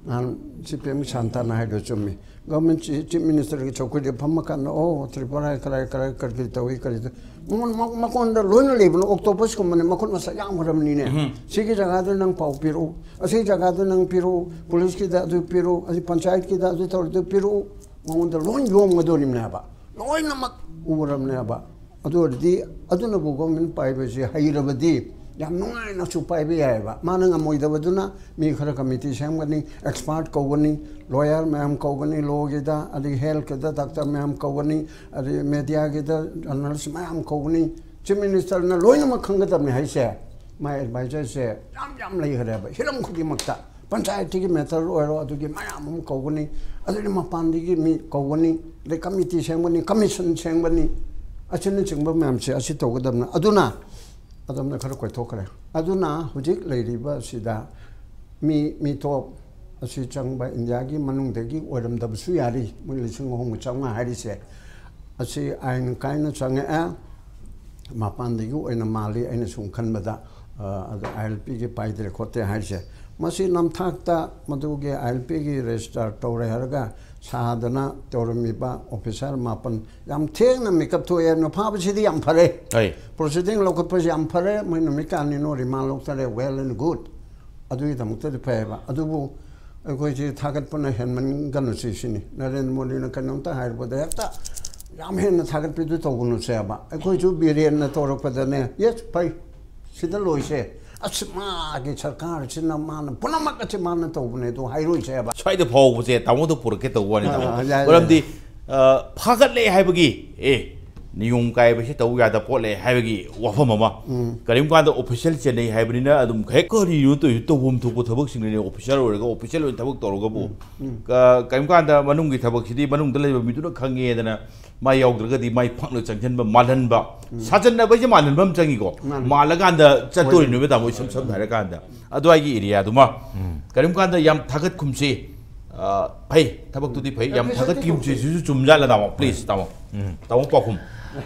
ꯅꯍꯥꯟ ꯁꯤ ꯄꯤ ꯑꯦꯝꯒꯤ ꯁꯥꯟꯇꯅ ꯍꯥꯏꯗꯣ ꯆꯨꯝꯃꯤ꯫ ꯒꯃꯦꯟ ꯆꯤ-, ꯆꯤꯐ ꯃꯤꯅꯤꯁꯇꯔꯒꯤ ꯆꯧꯀ꯭ꯔꯤꯗ ꯐꯝꯃ ꯀꯥꯟꯗ, "ꯑꯣ, ꯇ꯭ꯔꯤꯄꯨꯔꯥ ꯀꯔꯥꯏ ꯀꯔꯥꯏ ꯀꯔꯤ ꯀꯔꯤ ꯇꯧꯏ, ꯀꯔꯤ ꯇꯧꯏ?" ꯃꯉꯣꯟ-, ꯃ-, ꯃꯀꯣꯟꯗ ꯂꯣꯏꯅ ꯂꯩꯕꯅ ꯑꯣꯛꯇꯣꯄꯁꯀꯨꯝꯕꯅꯤ, ꯃꯈꯨꯠ ꯃꯁꯥ ꯌꯥꯝꯈ꯭ꯔꯕꯅꯤꯅꯦ꯫ ꯁꯤꯒꯤ ꯖꯒꯥꯗ ꯅꯪ ꯄꯥꯎ ꯄꯤꯔꯛꯎ, ꯑꯁꯤꯒꯤ ꯖꯒꯥꯗ ꯅꯪ ꯄꯤꯔꯛꯎ, ꯄꯨꯂꯤꯁꯀꯤꯗ ꯑꯗꯨ ꯄꯤꯔꯛꯎ, ꯑꯁꯤ ꯄꯟꯆꯥꯌꯠꯀꯤꯗ ꯑꯗꯨ ꯇꯧꯔꯤꯗꯨ ꯄꯤꯔꯛꯎ꯫ ꯃꯉꯣꯟꯗ ꯂꯣꯏ ꯌꯣꯝꯒꯗꯣꯔꯤꯕꯅꯦꯕ꯫ ꯂꯣꯏꯅꯃꯛ ꯎꯔꯕꯅꯦꯕ꯫ ꯑꯗꯨ ꯑꯣꯏꯔꯗꯤ ꯑꯗꯨꯅꯕꯨ ꯒꯣꯔꯃꯦꯟ ꯄꯥꯏꯕꯁꯤ ꯍꯩꯔꯕꯗꯤ ꯌꯥꯝ ꯅꯨꯡꯉꯥꯏꯅꯁꯨ ꯄꯥꯏꯕ ꯌꯥꯏꯑꯕ꯫ ꯃꯥꯅ ꯉꯝꯃꯣꯏꯗꯕꯗꯨꯅ ꯃꯤ ꯈꯔ ꯀꯃꯤꯇꯤ ꯁꯦꯝꯒꯅꯤ, ꯑꯦꯛꯁꯄꯥꯔꯠ ꯀꯧꯒꯅꯤ, ꯂꯣꯌꯔ ꯃꯌꯥꯝ ꯀꯧꯒꯅꯤ, ꯂꯣꯒꯤꯗ, ꯑꯗꯒꯤ ꯍꯦꯜꯊꯀꯤꯗ ꯗꯥꯛꯇꯔ ꯃꯌꯥꯝ ꯀꯧꯒꯅꯤ, ꯑꯗꯒꯤ ꯃꯦꯗꯤꯌꯥꯒꯤꯗ ꯖꯔꯅꯦꯂꯤꯁ ꯃꯌꯥꯝ ꯀꯧꯒꯅꯤ꯫ ꯆꯤꯐ ꯃꯤꯅꯤꯁꯇꯔꯅ ꯂꯣꯏꯅꯃꯛ ꯈꯪꯒꯗꯕꯅꯤ ꯍꯥꯏꯁꯦ꯫ ꯃꯥꯏ ꯑꯦꯗꯚꯥꯏꯖꯔꯁꯦ ꯌꯥꯝ ꯌꯥꯝ ꯂꯩꯈ꯭ꯔꯦꯕ ꯍꯤꯔꯝ ꯈꯨꯗꯤꯡꯃꯛꯇ꯫ ꯄꯟꯆꯥꯌꯠꯀꯤ ꯃꯦꯇꯔ ꯑꯣꯏꯔꯣ, ꯑꯗꯨꯒꯤ ꯃꯌꯥꯝ ꯑꯃ ꯀꯧꯒꯅꯤ, ꯑꯗꯨꯗꯤ ꯃꯄꯥꯟꯗꯒꯤ ꯃꯤ ꯀꯧꯒꯅꯤ, ꯑꯗꯩ ꯀꯃꯤꯇꯤ ꯁꯦꯝꯒꯅꯤ, ꯀꯃꯤꯁꯟ ꯁꯦꯝꯒꯅꯤ, ꯑꯁꯤꯅꯆꯤꯡꯕ ꯃꯌꯥꯝꯁꯦ ꯑꯁꯤ ꯇꯧꯒꯗꯕꯅꯤ꯫ ꯑꯗꯨꯅ ꯑꯗꯣꯝꯗ ꯈꯔ ꯀꯣꯏꯊꯣꯛꯈ꯭ꯔꯦ꯫ ꯑꯗꯨꯅ ꯍꯧꯖꯤꯛ ꯂꯩꯔꯤꯕ ꯑꯁꯤꯗ ꯃꯤ, ꯃꯤꯇꯣꯞ ꯑꯁꯤ ꯆꯪꯕ ꯏꯟꯗꯤꯌꯥꯒꯤ ꯃꯅꯨꯡꯗꯒꯤ ꯑꯣꯏꯔꯝꯗꯕꯁꯨ ꯌꯥꯔꯤ, ꯃꯣꯏ ꯂꯤꯁꯤꯡ ꯑꯍꯨꯝꯒ ꯆꯥꯝꯃꯉꯥ ꯍꯥꯏꯔꯤꯁꯦ꯫ ꯑꯁꯤ ꯑꯥꯏꯟ ꯀꯥꯏꯅ ꯆꯪꯉꯛꯑꯦ, ꯃꯄꯥꯟꯗꯒꯤ ꯑꯣꯏꯅ ꯃꯥꯜꯂꯤ ꯑꯩꯅ ꯁꯨꯝ ꯈꯟꯕꯗ꯫ ꯑ, ꯑꯗ ꯑꯥꯏ ꯑꯦꯜ ꯄꯤꯒꯤ ꯄꯥꯏꯗ꯭ꯔꯦ ꯈꯣꯠꯇꯦ ꯍꯥꯏꯔꯤꯁꯦ, ꯃꯁꯤ ꯅꯝꯊꯥꯛꯇ ꯃꯗꯨꯒꯤ ꯑꯥꯏ ꯑꯦꯜ ꯄꯤꯒꯤ ꯔꯦꯖꯤꯁꯇꯥꯔ ꯇꯧꯔꯦ ꯍꯥꯏꯔꯒ ꯁꯥꯗꯅ ꯇꯧꯔꯝꯃꯤꯕ ꯑꯣꯐꯤꯁꯥꯔ ꯃꯥꯄꯟ, ꯌꯥꯝ ꯊꯦꯡꯅ ꯃꯤꯀꯞ ꯊꯣꯛꯑꯦ ꯍꯥꯏꯅ ꯐꯥꯕꯁꯤꯗꯤ ꯌꯥꯝ ꯐꯔꯦ꯫ ꯑꯩ ꯄ꯭ꯔꯣꯁꯤꯗꯤꯡ ꯂꯧꯈꯠꯄꯁꯤ ꯌꯥꯝ ꯐꯔꯦ, ꯃꯣꯏ ꯅꯨꯃꯤꯠ ꯀꯌꯥꯅꯤꯅꯣ ꯔꯤꯃꯥꯟ ꯂꯧꯊꯔꯦ, well and good, ꯑꯗꯨꯒꯤꯗꯃꯛꯇꯗꯤ ꯐꯩꯌꯦꯕ꯫ ꯑꯗꯨꯕꯨ ꯑꯩꯈꯣꯏꯁꯤ ꯊꯥꯒꯠꯄꯅ ꯍꯦꯟꯃꯟꯒꯅꯨꯁꯤ ꯁꯤꯅꯤ꯫ ꯅꯔꯦꯟꯗ꯭ꯔ ꯃꯣꯗꯤꯅ ꯀꯩꯅꯣꯝꯇ ꯍꯥꯏꯔꯛꯄꯗ ꯍꯦꯛꯇ ꯌꯥꯝ ꯍꯦꯟꯅ ꯊꯥꯒꯠꯄꯤꯗꯨ ꯇꯧꯒꯅꯨꯁꯦꯕ꯫ ꯑꯩꯈꯣꯏꯁꯨ ꯕꯤꯔꯦꯟꯅ ꯇꯧꯔꯛꯄꯗꯅꯦ, "ꯌꯦꯁ, ꯐꯩ, ꯁꯤꯗ ꯂꯣꯏꯁꯦ, ꯑꯁ, ꯃꯥꯒꯤ ꯁꯔꯀꯥꯔꯁꯤꯅ ꯃꯥꯅ ꯄꯨꯝꯅꯃꯛ ꯑꯁꯤ ꯃꯥꯅ ꯇꯧꯕꯅꯦ" ꯑꯗꯨ ꯍꯥꯏꯔꯣꯏꯁꯦꯕ꯫ ꯁ꯭ꯋꯥꯏꯗ ꯐꯥꯎꯕꯁꯦ ꯇꯥꯃꯣꯗ ꯄꯨꯔꯛꯀꯦ ꯇꯧꯕ ꯋꯥꯅꯤ, ꯇꯥꯃꯣ꯫ ꯑꯥ, ꯌꯥꯏ, ꯌꯥꯏ꯫ ꯃꯔꯝꯗꯤ ꯑ, ꯐꯥꯒꯠꯂꯦ ꯍꯥꯏꯕꯒꯤ, ꯑꯦ, ꯅꯤꯌꯣꯝ ꯀꯥꯏꯕꯁꯤ ꯇꯧ ꯌꯥꯗ ꯄꯣꯠꯂꯦ ꯍꯥꯏꯕꯒꯤ ꯋꯥꯐꯝ ꯑꯃ꯫ ꯀꯔꯤꯒꯨꯝꯕ ꯀꯥꯟꯗ ꯑꯣꯐꯤꯁꯤꯌꯦꯜ ꯆꯦꯟꯅꯩ ꯍꯥꯏꯕꯅꯤꯅ ꯑꯗꯨꯝ ꯍꯦꯛ ꯀꯔꯤꯅꯣ ꯇꯧꯔꯤꯁꯤ, ꯇꯧꯐꯝ ꯊꯣꯛꯄ ꯊꯕꯛꯁꯤꯡꯅꯤꯅꯦ꯫ ꯑꯣꯐꯤꯁꯤꯌꯦꯜ ꯑꯣꯏꯔꯒ ꯑꯣꯐꯤꯁꯤꯌꯦꯜ ꯑꯣꯏꯅ ꯊꯕꯛ ꯇꯧꯔꯒꯕꯨ, ꯀ-, ꯀꯔꯤꯒꯨꯝꯕ ꯀꯥꯟꯗ ꯃꯅꯨꯡꯒꯤ ꯊꯕꯛꯁꯤꯗꯤ ꯃꯅꯨꯡꯗ ꯂꯩꯕ ꯃꯤꯗꯨꯅ ꯈꯪꯉꯦꯗꯅ ꯃꯥ ꯌꯥꯎꯗ꯭ꯔꯒꯗꯤ ꯃꯥꯏ ꯐꯪꯅ ꯆꯪꯁꯤꯟꯕ, ꯃꯥꯜꯍꯟꯕ, ꯁꯥꯖꯟꯅꯕ ꯍꯥꯏꯁꯦ ꯃꯥꯜꯍꯟꯕ ꯑꯃ ꯆꯪꯉꯤꯀꯣ꯫ ꯃꯥꯅꯤ꯫ ꯃꯥꯜꯂꯀꯥꯟꯗ ꯆꯠꯇꯣꯔꯤꯅꯦꯕ, ꯇꯥꯃꯣ, ꯏꯁꯝ ꯁꯝꯅ ꯍꯥꯏꯔꯀꯥꯟꯗ꯫ ꯑꯗꯨꯋꯥꯏꯒꯤ ꯑꯦꯔꯤꯌꯥꯗꯨꯃ ꯀꯔꯤꯒꯨꯝꯕ ꯀꯥꯟꯗ ꯌꯥꯝ ꯊꯥꯒꯠꯈꯨꯝꯁꯤ꯫ ꯑ, ꯐꯩ, ꯊꯕꯛꯇꯨꯗꯤ ꯐꯩ, ꯌꯥꯝ ꯊꯥꯒꯠꯈꯤꯕꯁꯤꯁꯨ ꯆꯨꯝꯖꯥꯠꯂ, ꯇꯥꯃꯣ? ꯄ꯭ꯂꯤꯖ, ꯇꯥꯃꯣ꯫ ꯇꯥꯃꯣ ꯄꯥꯎꯈꯨꯝ꯫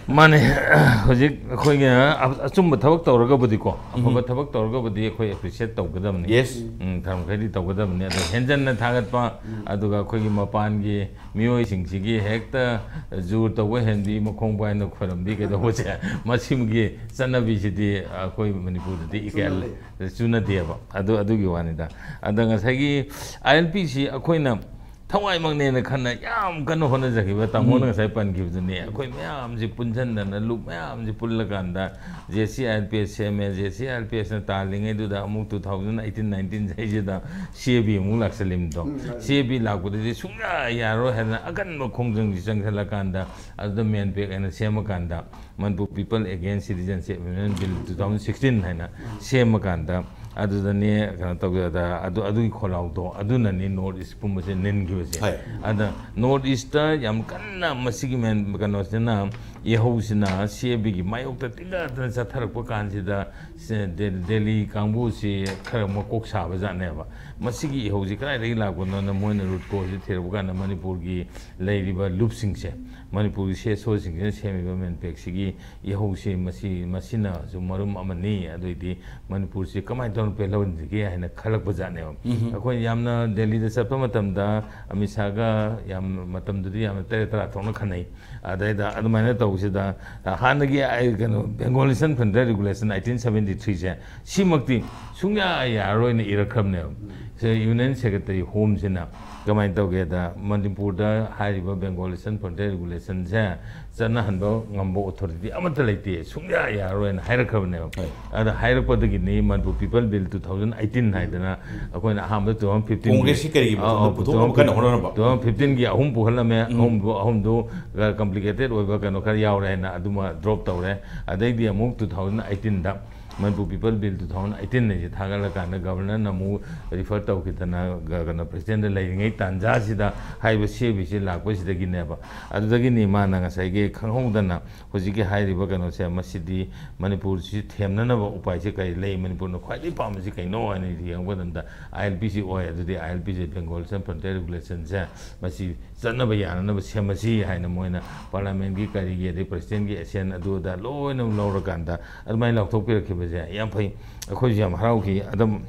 ꯃꯥꯅꯦ꯫ ꯍꯧꯖꯤꯛ ꯑꯩꯈꯣꯏꯒꯤ ꯑ-, ꯑꯆꯨꯝꯕ ꯊꯕꯛ ꯇꯧꯔꯒꯕꯨꯗꯤꯀꯣ, ꯑꯐꯕ ꯊꯕꯛ ꯇꯧꯔꯒꯕꯨꯗꯤ ꯑꯩꯈꯣꯏ ꯑꯦꯄ꯭ꯔꯤꯁꯤꯌꯦꯠ ꯇꯧꯒꯗꯕꯅꯤ꯫ ꯌꯦꯁ꯫ ꯎꯝ, ꯈꯔ ꯃꯈꯩꯗꯤ ꯇꯧꯒꯗꯕꯅꯤ꯫ ꯑꯗꯣ ꯍꯦꯟꯖꯟꯅ ꯊꯥꯒꯠꯄ, ꯑꯗꯨꯒ ꯑꯩꯈꯣꯏꯒꯤ ꯃꯄꯥꯟꯒꯤ ꯃꯤꯑꯣꯏꯁꯤꯡꯁꯤꯒꯤ ꯍꯦꯛꯇ ꯖꯨꯔ ꯇꯧꯕ ꯍꯦꯟꯕꯤ, ꯃꯈꯣꯡ ꯄꯥꯏꯅ ꯈꯣꯏꯔꯝꯕꯤ ꯀꯩꯗꯧꯕꯁꯦ, ꯃꯁꯤꯃꯒꯤ ꯆꯠꯅꯕꯤꯁꯤꯗꯤ ꯑꯩꯈꯣꯏ ꯃꯅꯤꯄꯨꯔꯗꯗꯤ ꯏꯀꯥꯏ-, ꯆꯨꯅꯗꯦꯕ꯫ ꯑꯗꯨ, ꯑꯗꯨꯒꯤ ꯋꯥꯅꯤꯗ꯫ ꯑꯗ ꯉꯁꯥꯏꯒꯤ ꯑꯥꯏ ꯑꯦꯜ ꯄꯤꯁꯤ ꯑꯩꯈꯣꯏꯅ ꯊꯋꯥꯏꯃꯛꯅꯦꯅ ꯈꯟꯅ ꯌꯥꯝ ꯀꯟꯅ ꯍꯣꯠꯅꯖꯈꯤꯕ, ꯇꯥꯃꯣꯅ ꯉꯁꯥꯏ ꯄꯟꯈꯤꯕꯗꯨꯅꯤ꯫ ꯑꯩꯈꯣꯏ ꯃꯌꯥꯝꯁꯤ ꯄꯨꯟꯁꯤꯟꯗꯅ, ꯂꯨꯞ ꯃꯌꯥꯝꯁꯤ ꯄꯨꯜꯂꯀꯥꯟꯗ J C I L P S ꯁꯦꯝꯃꯦ꯫ J C I L P ꯑꯦꯁꯅ ꯇꯥꯜꯂꯤꯉꯩꯗꯨꯗ ꯑꯃꯨꯛ two thousand eighteen nineteen ꯆꯍꯤꯁꯤꯗ ꯁꯤ ꯑꯦ ꯕꯤ ꯑꯃꯨꯛ ꯂꯥꯛꯁꯜꯂꯤꯝꯗꯣ꯫ ꯁꯤ ꯑꯦ ꯕꯤ ꯂꯥꯛꯄꯗꯗꯤ ꯁꯨꯡꯌꯥ ꯌꯥꯔꯣꯏ ꯍꯥꯏꯗꯅ ꯑꯀꯟꯕ ꯈꯣꯡꯖꯪꯁꯤ ꯆꯪꯁꯤꯜꯂꯀꯥꯟꯗ, ꯑꯗꯨꯗ ꯃꯦꯟꯄꯦꯛ ꯍꯥꯏꯅ ꯁꯦꯝꯃꯀꯥꯟꯗ, Manipur People Against Citizenship Amendment Bill two thousand sixteen ꯍꯥꯏꯅ ꯁꯦꯝꯃꯀꯥꯟꯗ, ꯑꯗꯨꯗꯅꯦ ꯀꯩꯅꯣ ꯇꯧꯖꯗ, ꯑꯗꯨ, ꯑꯗꯨꯒꯤ ꯈꯣꯜꯂꯥꯎꯗꯣ ꯑꯗꯨꯅꯅꯤ ꯅꯣꯔꯠ ꯏꯁ ꯄꯨꯝꯕꯁꯦ ꯅꯤꯟꯈꯤꯕꯁꯦ꯫ ꯍꯣꯏ꯫ ꯑꯗ ꯅꯣꯔꯠ ꯏꯁꯇ ꯌꯥꯝ ꯀꯟꯅ ꯃꯁꯤꯒꯤ ꯃꯦꯟ-, ꯀꯩꯅꯣꯁꯤꯅ, ꯏꯍꯧꯁꯤꯅ ꯁꯤ ꯑꯦ ꯕꯤꯒꯤ ꯃꯥꯌꯣꯛꯇ ꯇꯤꯡꯒꯠꯇꯅ ꯆꯠꯊꯔꯛꯄ ꯀꯥꯟꯁꯤꯗ, ꯁꯦ-, ꯗꯦ-, ꯗꯦꯜꯂꯤ ꯀꯥꯡꯕꯨꯁꯤ ꯈꯔ ꯃꯀꯣꯛ ꯁꯥꯕ ꯖꯥꯠꯅꯦꯕ꯫ ꯃꯁꯤꯒꯤ ꯏꯍꯧꯁꯤ ꯀꯗꯥꯏꯗꯒꯤ ꯂꯥꯛꯄꯅꯣꯅ ꯃꯣꯏꯅ ꯔꯨꯠ ꯀꯣꯁꯁꯤ ꯊꯤꯔꯛꯄ ꯀꯥꯟꯗ ꯃꯅꯤꯄꯨꯔꯒꯤ ꯂꯩꯔꯤꯕ ꯂꯨꯞꯁꯤꯡꯁꯦ, ꯃꯅꯤꯄꯨꯔꯒꯤ ꯁꯤ ꯑꯦꯁ ꯑꯣꯁꯤꯡꯁꯤꯅ ꯁꯦꯝꯃꯤꯕ ꯃꯦꯟꯄꯦꯛꯁꯤꯒꯤ ꯏꯍꯧꯁꯤ ꯃꯁꯤ, ꯃꯁꯤꯅꯁꯨ ꯃꯔꯝ ꯑꯃꯅꯤ꯫ ꯑꯗꯨꯑꯣꯏꯗꯤ ꯃꯅꯤꯄꯨꯔꯁꯤ ꯀꯃꯥꯏꯅ ꯇꯧꯅ ꯄꯦꯜꯍꯟꯁꯤꯒꯦ ꯍꯥꯏꯅ ꯈꯜꯂꯛꯄ ꯖꯥꯠꯅꯦꯕ꯫ ꯑꯩꯈꯣꯏ ꯌꯥꯝꯅ ꯗꯦꯜꯂꯤꯗ ꯆꯠꯄ ꯃꯇꯝꯗ ꯑꯃꯤꯠ ꯁꯥꯍꯒ ꯌꯥꯝ, ꯃꯇꯝꯗꯨꯗꯤ ꯌꯥꯝꯅ ꯇꯔꯦꯠ ꯇꯔꯥ ꯊꯣꯛꯅ ꯈꯟꯅꯩ꯫ ꯑꯗꯩꯗ ꯑꯗꯨꯃꯥꯏꯅ ꯇꯧꯕꯁꯤꯗ ꯍꯥꯟꯅꯒꯤ ꯑꯩ ꯀꯩꯅꯣ Bengal Election Frontier Regulation nineteen seventy threeꯁꯦ, ꯁꯤꯃꯛꯇꯤ ꯁꯨꯡꯌꯥ ꯌꯥꯔꯔꯣꯏꯅ ꯏꯔꯛꯈ꯭ꯔꯕꯅꯦꯕ꯫ ꯁꯤ Union Secretary Homeꯁꯤꯅ ꯀꯃꯥꯏꯅ ꯇꯧꯒꯦꯗ, ꯃꯅꯤꯄꯨꯔꯗ ꯍꯥꯏꯔꯤꯕ Bengal Election Frontier Regulationꯁꯦ ꯆꯠꯅꯍꯟꯕ ꯉꯝꯕ authority ꯑꯃꯠꯇ ꯂꯩꯇꯦ, ꯁꯨꯡꯌꯥ ꯌꯥꯔꯔꯣꯏꯅ ꯍꯥꯏꯔꯛꯈ꯭ꯔꯕꯅꯦꯕ꯫ ꯑꯗ ꯍꯥꯏꯔꯛꯄꯗꯒꯤꯅꯤ Manipur People Bill two thousand eighteen ꯍꯥꯏꯗꯅ ꯑꯩꯈꯣꯏꯅ ꯑꯍꯥꯟꯕꯗ two thousand fifteen Congressꯀꯤ ꯀꯔꯤꯒꯤ ꯑꯥ, ꯃꯇꯝꯗ ꯑꯥ, ꯄꯨꯊꯣꯛꯅꯕ ꯀꯟꯅ ꯍꯣꯠꯅꯔꯝꯕ? Two thousand fifteenꯒꯤ ꯑꯍꯨꯝ ꯄꯨꯈꯠꯂꯝꯃꯦ꯫ ꯑꯍꯨꯝꯗꯣ, ꯑꯍꯨꯝꯗꯣ complicated ꯑꯣꯏꯕ ꯀꯩꯅꯣ ꯈꯔ ꯌꯥꯎꯔꯦ ꯍꯥꯏꯅ ꯑꯗꯨꯃ drop ꯇꯧꯔꯦ꯫ ꯑꯗꯩꯗꯤ ꯑꯃꯨꯛ two thousand eighteenꯗ Manipur People Bill two thousand eighteen ꯍꯥꯏꯁꯦ ꯊꯥꯒꯠꯂꯀꯥꯟꯗ Governorꯅ ꯑꯃꯨꯛ refer ꯇꯧꯈꯤꯗꯅ ꯒ-, ꯀꯩꯅꯣ Presidentꯗ ꯂꯩꯔꯤꯉꯩ ꯇꯥꯟꯖꯥꯁꯤꯗ ꯍꯥꯏꯔꯤꯕ ꯁꯤ ꯑꯦ ꯕꯤꯁꯤ ꯂꯥꯛꯄꯁꯤꯗꯒꯤꯅꯦꯕ꯫ ꯑꯗꯨꯗꯒꯤꯅꯤ ꯃꯥꯅ ꯉꯁꯥꯏꯒꯤ ꯈꯪꯍꯧꯗꯅ ꯍꯧꯖꯤꯛꯀꯤ ꯍꯥꯏꯔꯤꯕ ꯀꯩꯅꯣꯁꯦ, ꯃꯁꯤꯗꯤ ꯃꯅꯤꯄꯨꯔꯁꯤ ꯊꯦꯝꯅꯅꯕ ꯎꯄꯥꯏꯁꯤ ꯀꯔꯤ ꯂꯩ, ꯃꯅꯤꯄꯨꯔꯅ ꯈ꯭ꯋꯥꯏꯗꯒꯤ ꯄꯥꯝꯕꯁꯤ ꯀꯩꯅꯣ ꯍꯥꯏꯅ ꯌꯦꯡꯕ ꯃꯇꯝꯗ ILPꯁꯤ ꯑꯣꯏ꯫ ꯑꯗꯨꯗꯤ ILPꯁꯦ, Bengal Election Frontier Regulationꯁꯦ, ꯃꯁꯤ ꯆꯠꯅꯕ ꯌꯥꯅꯅꯕ ꯁꯦꯝꯃꯁꯤ ꯍꯥꯏꯅ ꯃꯣꯏꯅ Parliamentꯀꯤ ꯀꯔꯤꯒꯤ ꯑꯗꯩ Presidentꯀꯤ assent ꯑꯗꯨ ꯑꯗꯥ ꯂꯣꯏꯅ ꯂꯧꯔꯀꯥꯟꯗ ꯑꯗꯨꯃꯥꯏꯅ ꯂꯥꯎꯊꯣꯛꯄꯤꯔꯛꯈꯤꯕꯁꯦ ꯌꯥꯝ ꯐꯩ꯫ ꯑꯩꯈꯣꯏꯁꯨ ꯌꯥꯝ ꯍꯔꯥꯎꯈꯤ꯫ ꯑꯗꯨꯝ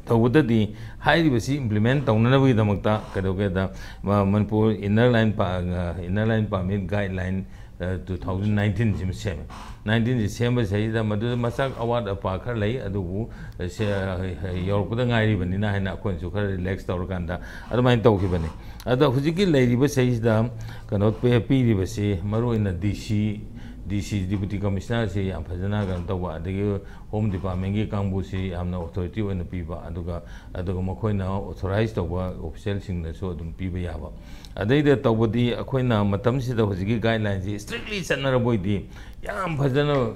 ꯇꯧꯕꯗꯗꯤ ꯍꯥꯏꯔꯤꯕꯁꯤ implement ꯇꯧꯅꯅꯕꯒꯤꯗꯃꯛꯇ ꯀꯩꯗꯧꯒꯦꯗ, ꯃ-, ꯃꯅꯤꯄꯨꯔ Inner Line ꯄ-, ꯑ, Inner Line Permit Guideline, ꯑ, two thousand nineteenꯁꯤꯃ ꯁꯦꯝꯃꯦ꯫ Nineteenꯁꯤ ꯁꯦꯝꯕꯁꯤꯗꯩꯗ ꯃꯗꯨꯗ ꯃꯆꯥꯛ ꯑꯋꯥꯠ ꯑꯄꯥ ꯈꯔ ꯂꯩ, ꯑꯗꯨꯕꯨ, ꯑ, ꯁꯦ-, ꯑ, ꯍ-, ꯍ-, ꯌꯧꯔꯛꯄꯗ ꯉꯥꯏꯔꯤꯕꯅꯤꯅ ꯍꯥꯏꯅ ꯑꯩꯈꯣꯏꯅꯁꯨ ꯈꯔ relax ꯇꯧꯔꯀꯥꯟꯗ ꯑꯗꯨꯃꯥꯏꯅ ꯇꯧꯈꯤꯕꯅꯤ꯫ ꯑꯗ ꯍꯧꯖꯤꯛꯀꯤ ꯂꯩꯔꯤꯕꯁꯤꯗꯩꯁꯤꯗ ꯀꯩꯅꯣ ꯄꯤ-, ꯄꯤꯔꯤꯕꯁꯤ ꯃꯔꯨꯑꯣꯏꯅ DC, DC, Deputy Commissionerꯁꯤ ꯌꯥꯝ ꯐꯖꯅ ꯀꯩꯅꯣ ꯇꯧꯕ, ꯑꯗꯒꯤ Home Departmentꯀꯤ ꯀꯥꯡꯕꯨꯁꯤ ꯌꯥꯝꯅ authority ꯑꯣꯏꯅ ꯄꯤꯕ, ꯑꯗꯨꯒ, ꯑꯗꯨꯒ ꯃꯈꯣꯏꯅ authorize ꯇꯧꯕ officialꯁꯤꯡꯅꯁꯨ ꯑꯗꯨꯝ ꯄꯤꯕ ꯌꯥꯕ꯫ ꯑꯗꯩꯗ ꯇꯧꯕꯗꯤ ꯑꯩꯈꯣꯏꯅ ꯃꯇꯝꯁꯤꯗ ꯍꯧꯖꯤꯛꯀꯤ guidelineꯁꯤ strictly ꯆꯠꯅꯔꯕ ꯑꯣꯏꯗꯤ ꯌꯥꯝ ꯐꯖꯅ,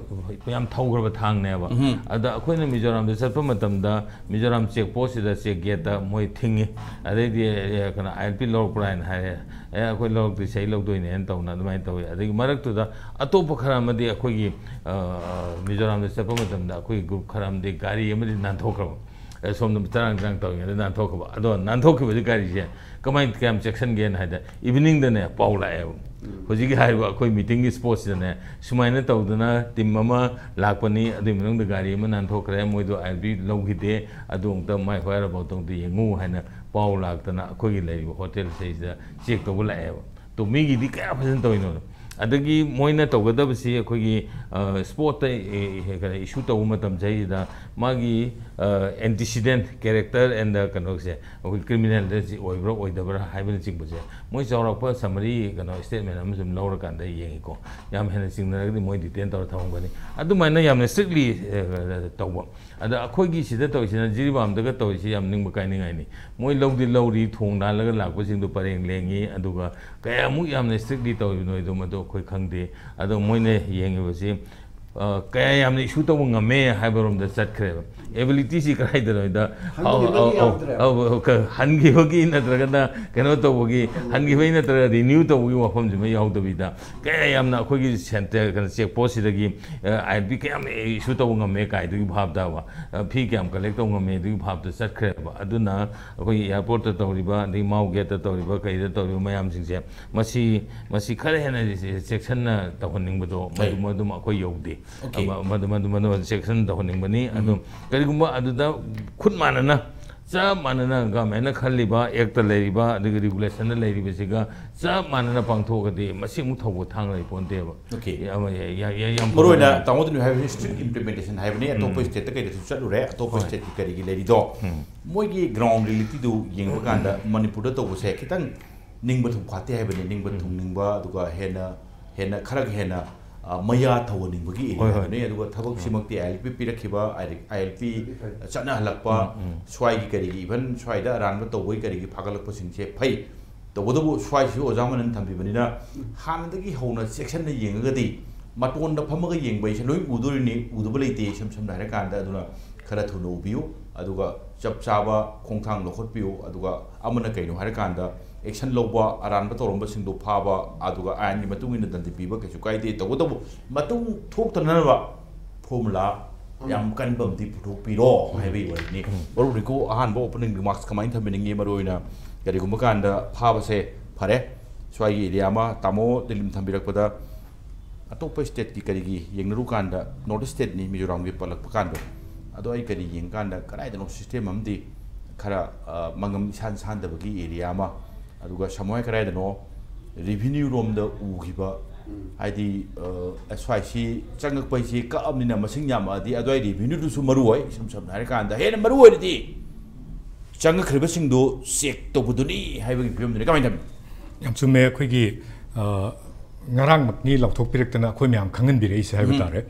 ꯌꯥꯝ ꯊꯧꯈ꯭ꯔꯕ ꯊꯥꯡꯅꯦꯕ꯫ ꯑꯗ ꯑꯩꯈꯣꯏꯅ ꯃꯤꯖꯣꯔꯥꯝꯗ ꯆꯠꯄ ꯃꯇꯝꯗ ꯃꯤꯖꯣꯔꯥꯝ check postꯁꯤꯗ check gateꯇ ꯃꯣꯏ ꯊꯤꯡꯉꯤ꯫ ꯑꯗꯩꯗꯤ, ꯑꯦ, ꯀꯩꯅꯣ, ILP ꯂꯧꯔꯛꯄ꯭ꯔꯥ ꯍꯥꯏꯅ ꯍꯥꯏꯔꯦ꯫ "ꯑꯦ, ꯑꯩꯈꯣꯏ ꯂꯧꯔꯛꯇꯦ, ꯁꯍꯤ ꯂꯧꯗꯣꯏꯅꯦ" ꯍꯥꯏꯅ ꯇꯧꯅ ꯑꯗꯨꯃꯥꯏꯅ ꯇꯧꯋꯤ꯫ ꯑꯗꯒꯤ ꯃꯔꯛꯇꯨꯗ ꯑꯇꯣꯞꯄ ꯈꯔ ꯑꯃꯗꯤ ꯑꯩꯈꯣꯏꯒꯤ, ꯑ, ꯃꯤꯖꯣꯔꯥꯝꯗ ꯆꯠꯄ ꯃꯇꯝꯗ ꯑꯩꯈꯣꯏꯒꯤ group ꯈꯔ ꯑꯃꯗꯤ ꯒꯥꯔꯤ ꯑꯃꯗꯤ ꯅꯥꯟꯊꯣꯛꯈ꯭ꯔꯕ꯫ ꯑꯦ, ꯁꯣꯝꯗ ꯆꯔꯥꯡ ꯆꯔꯥꯡ ꯇꯧꯔꯤꯉꯩꯗ ꯅꯥꯟꯊꯣꯛꯈ꯭ꯔꯕ꯫ ꯑꯗꯣ ꯅꯥꯟꯊꯣꯛꯈꯤꯕꯁꯤ ꯒꯥꯔꯤꯁꯦ ꯀꯃꯥꯏꯅ, ꯀꯌꯥꯝ ꯆꯦꯛꯁꯤꯟꯒꯦꯅ ꯍꯥꯏꯗ, eveningꯗꯅꯦ ꯄꯥꯎ ꯂꯥꯛꯑꯦꯕ꯫ ꯍꯧꯖꯤꯛꯀꯤ ꯍꯥꯏꯔꯤꯕ ꯑꯩꯈꯣꯏ ꯃꯤꯇꯤꯡꯒꯤ ꯁ꯭ꯄꯣꯠꯁꯤꯗꯅꯦ, ꯁꯨꯃꯥꯏꯅ ꯇꯧꯗꯅ ꯇꯤꯝ ꯑꯃ ꯂꯥꯛꯄꯅꯤ, ꯑꯗꯨꯒꯤ ꯃꯅꯨꯡꯗ ꯒꯥꯔꯤ ꯑꯃ ꯅꯥꯟꯊꯣꯛꯈ꯭ꯔꯦ, ꯃꯣꯏꯗꯣ ꯑꯥꯏ ꯑꯦꯜ ꯄꯤ ꯂꯧꯈꯤꯗꯦ, ꯑꯗꯨ ꯑꯃꯨꯛꯇ ꯃꯥꯏ ꯍꯣꯏ ꯍꯥꯏꯔꯕ ꯃꯇꯨꯡꯗ ꯌꯦꯡꯉꯨ ꯍꯥꯏꯅ ꯄꯥꯎ ꯂꯥꯛꯇꯅ ꯑꯩꯈꯣꯏꯒꯤ ꯂꯩꯔꯤꯕ ꯍꯣꯇꯦꯜꯁꯤꯗꯩꯁꯤꯗ ꯆꯦꯛ ꯇꯧꯕ ꯂꯥꯛꯑꯦꯕ꯫ ꯇꯣ ꯃꯤꯒꯤꯗꯤ ꯀꯌꯥ ꯐꯖꯅ ꯇꯧꯔꯤꯅꯣ꯫ ꯑꯗꯒꯤ ꯃꯣꯏꯅ ꯇꯧꯒꯗꯕꯁꯤ ꯑꯩꯈꯣꯏꯒꯤ ꯁ꯭ꯄꯣꯔꯠꯇ ꯏꯁꯨ ꯇꯧꯕ ꯃꯇꯝꯁꯤꯗꯩꯁꯤꯗ ꯃꯥꯒꯤ ꯑꯦꯟꯇꯤꯁꯤꯗꯦꯟ ꯀꯦꯔꯦꯛꯇꯔ ꯑꯦꯟ ꯗ ꯀꯩꯅꯣꯁꯦ, ꯑꯩꯈꯣꯏ ꯀ꯭ꯔꯤꯃꯤꯅꯦꯜꯗ ꯑꯣꯏꯕ꯭ꯔꯥ ꯑꯣꯏꯗꯕ꯭ꯔꯥ ꯍꯥꯏꯕꯅꯆꯤꯡꯕꯁꯦ ꯃꯣꯏ ꯆꯥꯎꯔꯥꯛꯄ ꯁꯃꯔꯤ ꯀꯩꯅꯣ ꯁ꯭ꯇꯦꯠꯃꯦꯟ ꯑꯃ ꯁꯨꯝ ꯂꯧꯔꯀꯥꯟꯗ ꯌꯦꯡꯉꯤꯀꯣ꯫ ꯌꯥꯝ ꯍꯦꯟꯅ ꯆꯤꯡꯅꯔꯒꯗꯤ ꯃꯣꯏ ꯗꯤꯇꯦꯟ ꯇꯧꯔ ꯊꯝꯃꯝꯒꯅꯤ꯫ ꯑꯗꯨꯃꯥꯏꯅ ꯌꯥꯝꯅ ꯏꯁꯇ꯭ꯔꯤꯛꯂꯤ ꯇꯧꯕ꯫ ꯑꯗ ꯑꯩꯈꯣꯏꯒꯤ ꯁꯤꯗ ꯇꯧꯔꯤꯁꯤꯅ, ꯖꯤꯔꯤꯕꯥꯝꯗꯒ ꯇꯧꯔꯤꯁꯤ ꯌꯥꯝ ꯅꯤꯡꯕ ꯀꯥꯏꯅꯤꯡꯉꯥꯏꯅꯤ꯫ ꯃꯣꯏ ꯂꯧꯗꯤ ꯂꯧꯔꯤ, ꯊꯣꯡ ꯂꯥꯜꯂꯒ ꯂꯥꯛꯄꯁꯤꯡꯗꯣ ꯄꯔꯦꯡ ꯂꯦꯡꯉꯤ, ꯑꯗꯨꯒ ꯀꯌꯥꯃꯨꯛ ꯌꯥꯝꯅ ꯏꯁꯇ꯭ꯔꯤꯛꯂꯤ ꯇꯧꯔꯤꯕꯅꯣ ꯍꯥꯏꯗꯣ ꯃꯗꯨ ꯑꯩꯈꯣꯏ ꯈꯪꯗꯦ꯫ ꯑꯗꯣ ꯃꯣꯏꯅ ꯌꯦꯡꯉꯤꯕꯁꯤ ꯑ, ꯀꯌꯥ ꯌꯥꯝꯅ ꯏꯁꯨ ꯇꯧꯕ ꯉꯝꯃꯦ ꯍꯥꯏꯕꯔꯣꯝꯗ ꯆꯠꯈ꯭ꯔꯦꯕ꯫ ꯑꯦꯕꯤꯂꯤꯇꯤꯁꯤ ꯀꯗꯥꯏꯗꯅꯣ ꯍꯥꯏꯗ, ꯍꯟꯈꯤꯕꯒꯤ ꯑꯧ, ꯑꯧ, ꯌꯥꯎꯗ꯭ꯔꯦ꯫ ꯑꯧ, ꯑꯧ, ꯀ-, ꯍꯟꯈꯤꯕꯒꯤ ꯅꯠꯇ꯭ꯔꯒꯅ ꯀꯩꯅꯣ ꯇꯧꯕꯒꯤ, ꯍꯟꯈꯤꯕꯒꯤ ꯅꯠꯇ꯭ꯔꯒ ꯔꯤꯅ꯭ꯌꯨ ꯇꯧꯕꯒꯤ ꯋꯥꯐꯝꯁꯤꯃ ꯌꯥꯎꯗꯕꯤꯗ, ꯀꯌꯥ ꯌꯥꯝꯅ ꯑꯩꯈꯣꯏꯒꯤ ꯁꯦꯟꯇꯔ, ꯀꯩꯅꯣ, ꯆꯦꯛ ꯄꯣꯁꯁꯤꯗꯒꯤ, ꯑ, ꯑꯥꯏ ꯑꯦꯜ ꯄꯤ ꯀꯌꯥꯝ ꯏꯁꯨ ꯇꯧꯕ ꯉꯝꯃꯦ ꯀꯥꯏꯗꯨꯒꯤ ꯚꯥꯞꯇꯕ, ꯑ, ꯐꯤ ꯀꯌꯥꯝ ꯀꯂꯦꯛ ꯇꯧꯕ ꯉꯝꯃꯦ ꯑꯗꯨꯒꯤ ꯚꯥꯞꯇ ꯆꯠꯈ꯭ꯔꯦꯕ꯫ ꯑꯗꯨꯅ ꯑꯩꯈꯣꯏꯒꯤ ꯑꯦꯌꯥꯔꯄꯣꯔꯠꯇ ꯇꯧꯔꯤꯕ, ꯑꯗꯒꯤ ꯃꯥꯎ ꯒꯦꯠꯇ ꯇꯧꯔꯤꯕ, ꯀꯩꯗ ꯇꯧꯔꯤꯕ ꯃꯌꯥꯝꯁꯤꯡꯁꯦ, ꯃꯁꯤ, ꯃꯁꯤ ꯈꯔ ꯍꯦꯟꯅ ꯆꯦꯛꯁꯤꯟꯅ ꯇꯧꯍꯟꯅꯤꯡꯕꯗꯣ, ꯍꯣꯏ꯫ ꯃꯗꯨ, ꯃꯗꯨꯃ ꯑꯩꯈꯣꯏ ꯌꯧꯗꯦ꯫ ꯑꯣꯀꯦ꯫ ꯑꯃ-, ꯃꯗꯨ, ꯃꯗꯨ, ꯃꯗꯨ ꯆꯦꯛꯁꯤꯟ ꯇꯧꯍꯟꯅꯤꯡꯕꯅꯤ꯫ ꯎꯝ꯫ ꯑꯗꯨ ꯀꯔꯤꯒꯨꯝꯕ ꯑꯗꯨꯗ ꯈꯨꯠ ꯃꯥꯟꯅꯅ, ꯆꯞ ꯃꯥꯟꯅꯅ ꯒꯚꯔꯟꯃꯦꯟꯅ ꯈꯜꯂꯤꯕ, ꯑꯦꯛꯇ ꯂꯩꯔꯤꯕ, ꯑꯗꯒꯤ ꯔꯤꯒꯨꯂꯦꯁꯟꯗ ꯂꯩꯔꯤꯕꯁꯤꯒ ꯆꯞ ꯃꯥꯟꯅꯅ ꯄꯥꯡꯊꯣꯛꯑꯒꯗꯤ ꯃꯁꯤ ꯑꯃꯨꯛ ꯊꯧꯕ ꯊꯥꯡ ꯂꯩ ꯄꯣꯟꯇꯦꯕ꯫ ꯑꯣꯀꯦ꯫ ꯌꯥꯝ, ꯌꯥ-, ꯌꯥ-, ꯌꯥ-, ꯌꯥꯝ ꯃꯔꯨ ꯑꯣꯏꯅ ꯐꯕ ꯇꯥꯃꯣ ꯑꯗꯨꯅ ꯍꯥꯏꯕꯁꯤ ꯏꯁꯇ꯭ꯔꯤꯛ ꯏꯝꯄ꯭ꯂꯤꯃꯦꯟꯇꯦꯁꯟ ꯍꯥꯏꯕꯅꯤ꯫ ꯑꯇꯣꯞꯄ ꯎꯝ꯫ ꯁ꯭ꯇꯦꯠꯇ ꯀꯩꯗꯁꯨ ꯆꯠꯂꯨꯔꯦ, ꯑꯇꯣꯞꯄ ꯍꯣꯏ꯫ ꯁ꯭ꯇꯦꯠꯀꯤ ꯀꯔꯤꯒꯤ ꯂꯩꯔꯤꯗꯣ꯫ ꯎꯝ꯫ ꯃꯣꯏꯒꯤ ꯒ꯭ꯔꯥꯎꯟ ꯔꯤꯌꯦꯂꯤꯇꯤꯗꯨ ꯌꯦꯡꯕ ꯀꯥꯟꯗ ꯃꯅꯤꯄꯨꯔꯗ ꯇꯧꯕꯁꯦ ꯈꯤꯇꯪ ꯅꯤꯡꯕ ꯊꯨꯡ ꯐꯥꯠꯇꯦ ꯍꯥꯏꯕꯅꯤ꯫ ꯅꯤꯡꯕ ꯎꯝ꯫ ꯊꯨꯡꯅꯤꯡꯕ, ꯑꯗꯨꯒ ꯍꯦꯟꯅ, ꯍꯦꯟꯅ, ꯈꯔ ꯍꯦꯟꯅ, ꯑ, ꯃꯌꯥ ꯊꯧꯍꯟꯅꯤꯡꯕꯒꯤ ꯍꯣꯏ, ꯍꯣꯏ꯫ ꯏꯔꯥꯡꯗꯨꯅꯤ꯫ ꯑꯗꯨꯒ ꯊꯕꯛꯁꯤꯃꯛꯇꯤ ꯑꯥꯏ ꯑꯦꯜ ꯄꯤ ꯄꯤꯔꯛꯈꯤꯕ, ꯑꯥꯏ ꯑꯦꯜ ꯄꯤ ꯆꯠꯅꯍꯜꯂꯛꯄ, ꯎꯝ, ꯎꯝ꯫ ꯁ꯭ꯋꯥꯏꯒꯤ ꯀꯔꯤꯒꯤ, ꯏꯚꯟ ꯁ꯭ꯋꯥꯏꯗ ꯑꯔꯥꯟꯕ ꯇꯧꯕꯒꯤ ꯀꯔꯤꯒꯤ ꯐꯥꯒꯠꯂꯛꯄꯁꯤꯡꯁꯦ ꯐꯩ꯫ ꯇꯧꯕꯇꯕꯨ ꯁ꯭ꯋꯥꯏꯁꯤꯁꯨ ꯑꯣꯖꯥ ꯃꯅꯟ ꯊꯝꯕꯤꯕꯅꯤꯅ ꯍꯥꯟꯅꯗꯒꯤ ꯍꯧꯅ ꯆꯦꯛꯁꯟꯅ ꯌꯦꯡꯉꯒꯗꯤ ꯃꯇꯣꯟꯗ ꯐꯝꯃꯒ ꯌꯦꯡꯕ ꯍꯥꯏꯁꯦ ꯂꯣꯏ ꯎꯗꯣꯔꯤꯅꯤ, ꯎꯗꯕ ꯂꯩꯇꯦ ꯏꯁꯝ ꯁꯝꯅ ꯍꯥꯏꯔꯀꯥꯟꯗ꯫ ꯑꯗꯨꯅ ꯈꯔ ꯊꯨꯅ ꯎꯕꯤꯌꯨ, ꯑꯗꯨꯒ ꯆꯞ ꯆꯥꯕ ꯈꯣꯡꯊꯥꯡ ꯂꯧꯈꯠꯄꯤꯌꯨ꯫ ꯑꯗꯨꯒ ꯑꯃꯅ ꯀꯩꯅꯣ ꯍꯥꯏꯔꯀꯥꯟꯗ, ꯑꯦꯛꯁꯟ ꯂꯧꯕ, ꯑꯔꯥꯟꯕ ꯇꯧꯔꯝꯕꯁꯤꯡꯗꯣ ꯐꯥꯕ, ꯑꯗꯨꯒ ꯑꯥꯏꯟꯒꯤ ꯃꯇꯨꯡ ꯏꯟꯅ ꯗꯟꯗꯤ ꯄꯤꯕ ꯀꯩꯁꯨ ꯀꯥꯏꯗꯦ꯫ ꯇꯧꯕꯇꯕꯨ ꯃꯇꯨꯡ ꯊꯣꯛꯇꯅꯅꯕ ꯐꯣꯔꯃꯨꯂꯥ ꯌꯥꯝ ꯀꯟꯕ ꯑꯃꯗꯤ ꯄꯨꯊꯣꯛꯄꯤꯔꯣ ꯍꯥꯏꯕꯒꯤ ꯋꯥꯔꯤꯅꯤ꯫ ꯃꯔꯨꯞ ꯔꯤꯀꯨ, ꯑꯍꯥꯟꯕ ꯑꯣꯄꯅꯤꯡ ꯔꯤꯃꯥꯔꯛꯁ ꯀꯃꯥꯏꯅ ꯊꯝꯕꯤꯅꯤꯡꯉꯤ? ꯃꯔꯨꯑꯣꯏꯅ ꯀꯔꯤꯒꯨꯝꯕ ꯀꯥꯟꯗ ꯐꯥꯕꯁꯦ ꯐꯔꯦ, ꯁ꯭ꯋꯥꯏꯒꯤ ꯑꯦꯔꯤꯌꯥ ꯑꯃ ꯇꯥꯃꯣ ꯗꯤꯂꯤꯞꯅ ꯊꯝꯕꯤꯔꯛꯄꯗ ꯑꯇꯣꯞꯄ ꯁ꯭ꯇꯦꯠꯀꯤ ꯀꯔꯤꯒꯤ ꯌꯦꯡꯅꯔꯨꯀꯥꯟꯗ ꯅꯣꯔꯠ ꯏꯁ ꯁ꯭ꯇꯦꯠꯅꯤ ꯃꯤꯖꯣꯔꯥꯝꯒꯤ ꯄꯜꯂꯛꯄ ꯀꯥꯟꯗꯣ, ꯑꯗꯣ ꯑꯩ ꯀꯔꯤ ꯌꯦꯡꯀꯥꯟꯗ ꯀꯗꯥꯏꯗꯅꯣ ꯁꯤꯁꯇꯦꯝ ꯑꯃꯗꯤ ꯈꯔ, ꯑ, ꯃꯪꯉꯝ ꯏꯁꯥꯟ ꯁꯥꯟꯗꯕꯒꯤ ꯑꯦꯔꯤꯌꯥ ꯑꯃ, ꯑꯗꯨꯒ ꯁꯃꯣꯏ ꯀꯗꯥꯏꯗꯅꯣ ꯔꯤꯚꯤꯅ꯭ꯌꯨ ꯔꯣꯝꯗ ꯎꯈꯤꯕ, ꯍꯥꯏꯗꯤ, ꯑ, ꯁ꯭ꯋꯥꯏꯁꯤ ꯆꯪꯉꯛꯄ ꯍꯥꯏꯁꯤ ꯀꯛꯑꯕꯅꯤꯅ ꯃꯁꯤꯡ ꯌꯥꯝꯃꯛꯑꯗꯤ ꯑꯗꯨꯋꯥꯏ ꯔꯤꯚꯤꯅ꯭ꯌꯨꯗꯨꯁꯨ ꯃꯔꯨ ꯑꯣꯏ꯫ ꯏꯁꯝ ꯁꯝꯅ ꯍꯥꯏꯔꯀꯥꯟꯗ ꯍꯦꯟꯅ ꯃꯔꯨ ꯑꯣꯏꯔꯤꯗꯤ ꯆꯪꯉꯛꯈ꯭ꯔꯤꯕꯁꯤꯡꯗꯣ ꯆꯦꯛ ꯇꯧꯕꯗꯨꯅꯤ ꯍꯥꯏꯕꯒꯤ ꯐꯤꯕꯝꯗꯨꯅꯤ꯫ ꯀꯃꯥꯏꯅ ꯇꯧꯅꯤ? ꯌꯥꯝ ꯆꯨꯝꯃꯦ꯫ ꯑꯩꯈꯣꯏꯒꯤ, ꯑ, ꯉꯔꯥꯡꯃꯛꯅꯤ ꯂꯥꯎꯊꯣꯛꯄꯤꯔꯛꯇꯅ ꯑꯩꯈꯣꯏ ꯃꯌꯥꯝ ꯈꯪꯍꯟꯕꯤꯔꯛꯏꯁꯦ ꯍꯥꯏꯕ ꯎꯝ꯫ ꯇꯥꯔꯦ꯫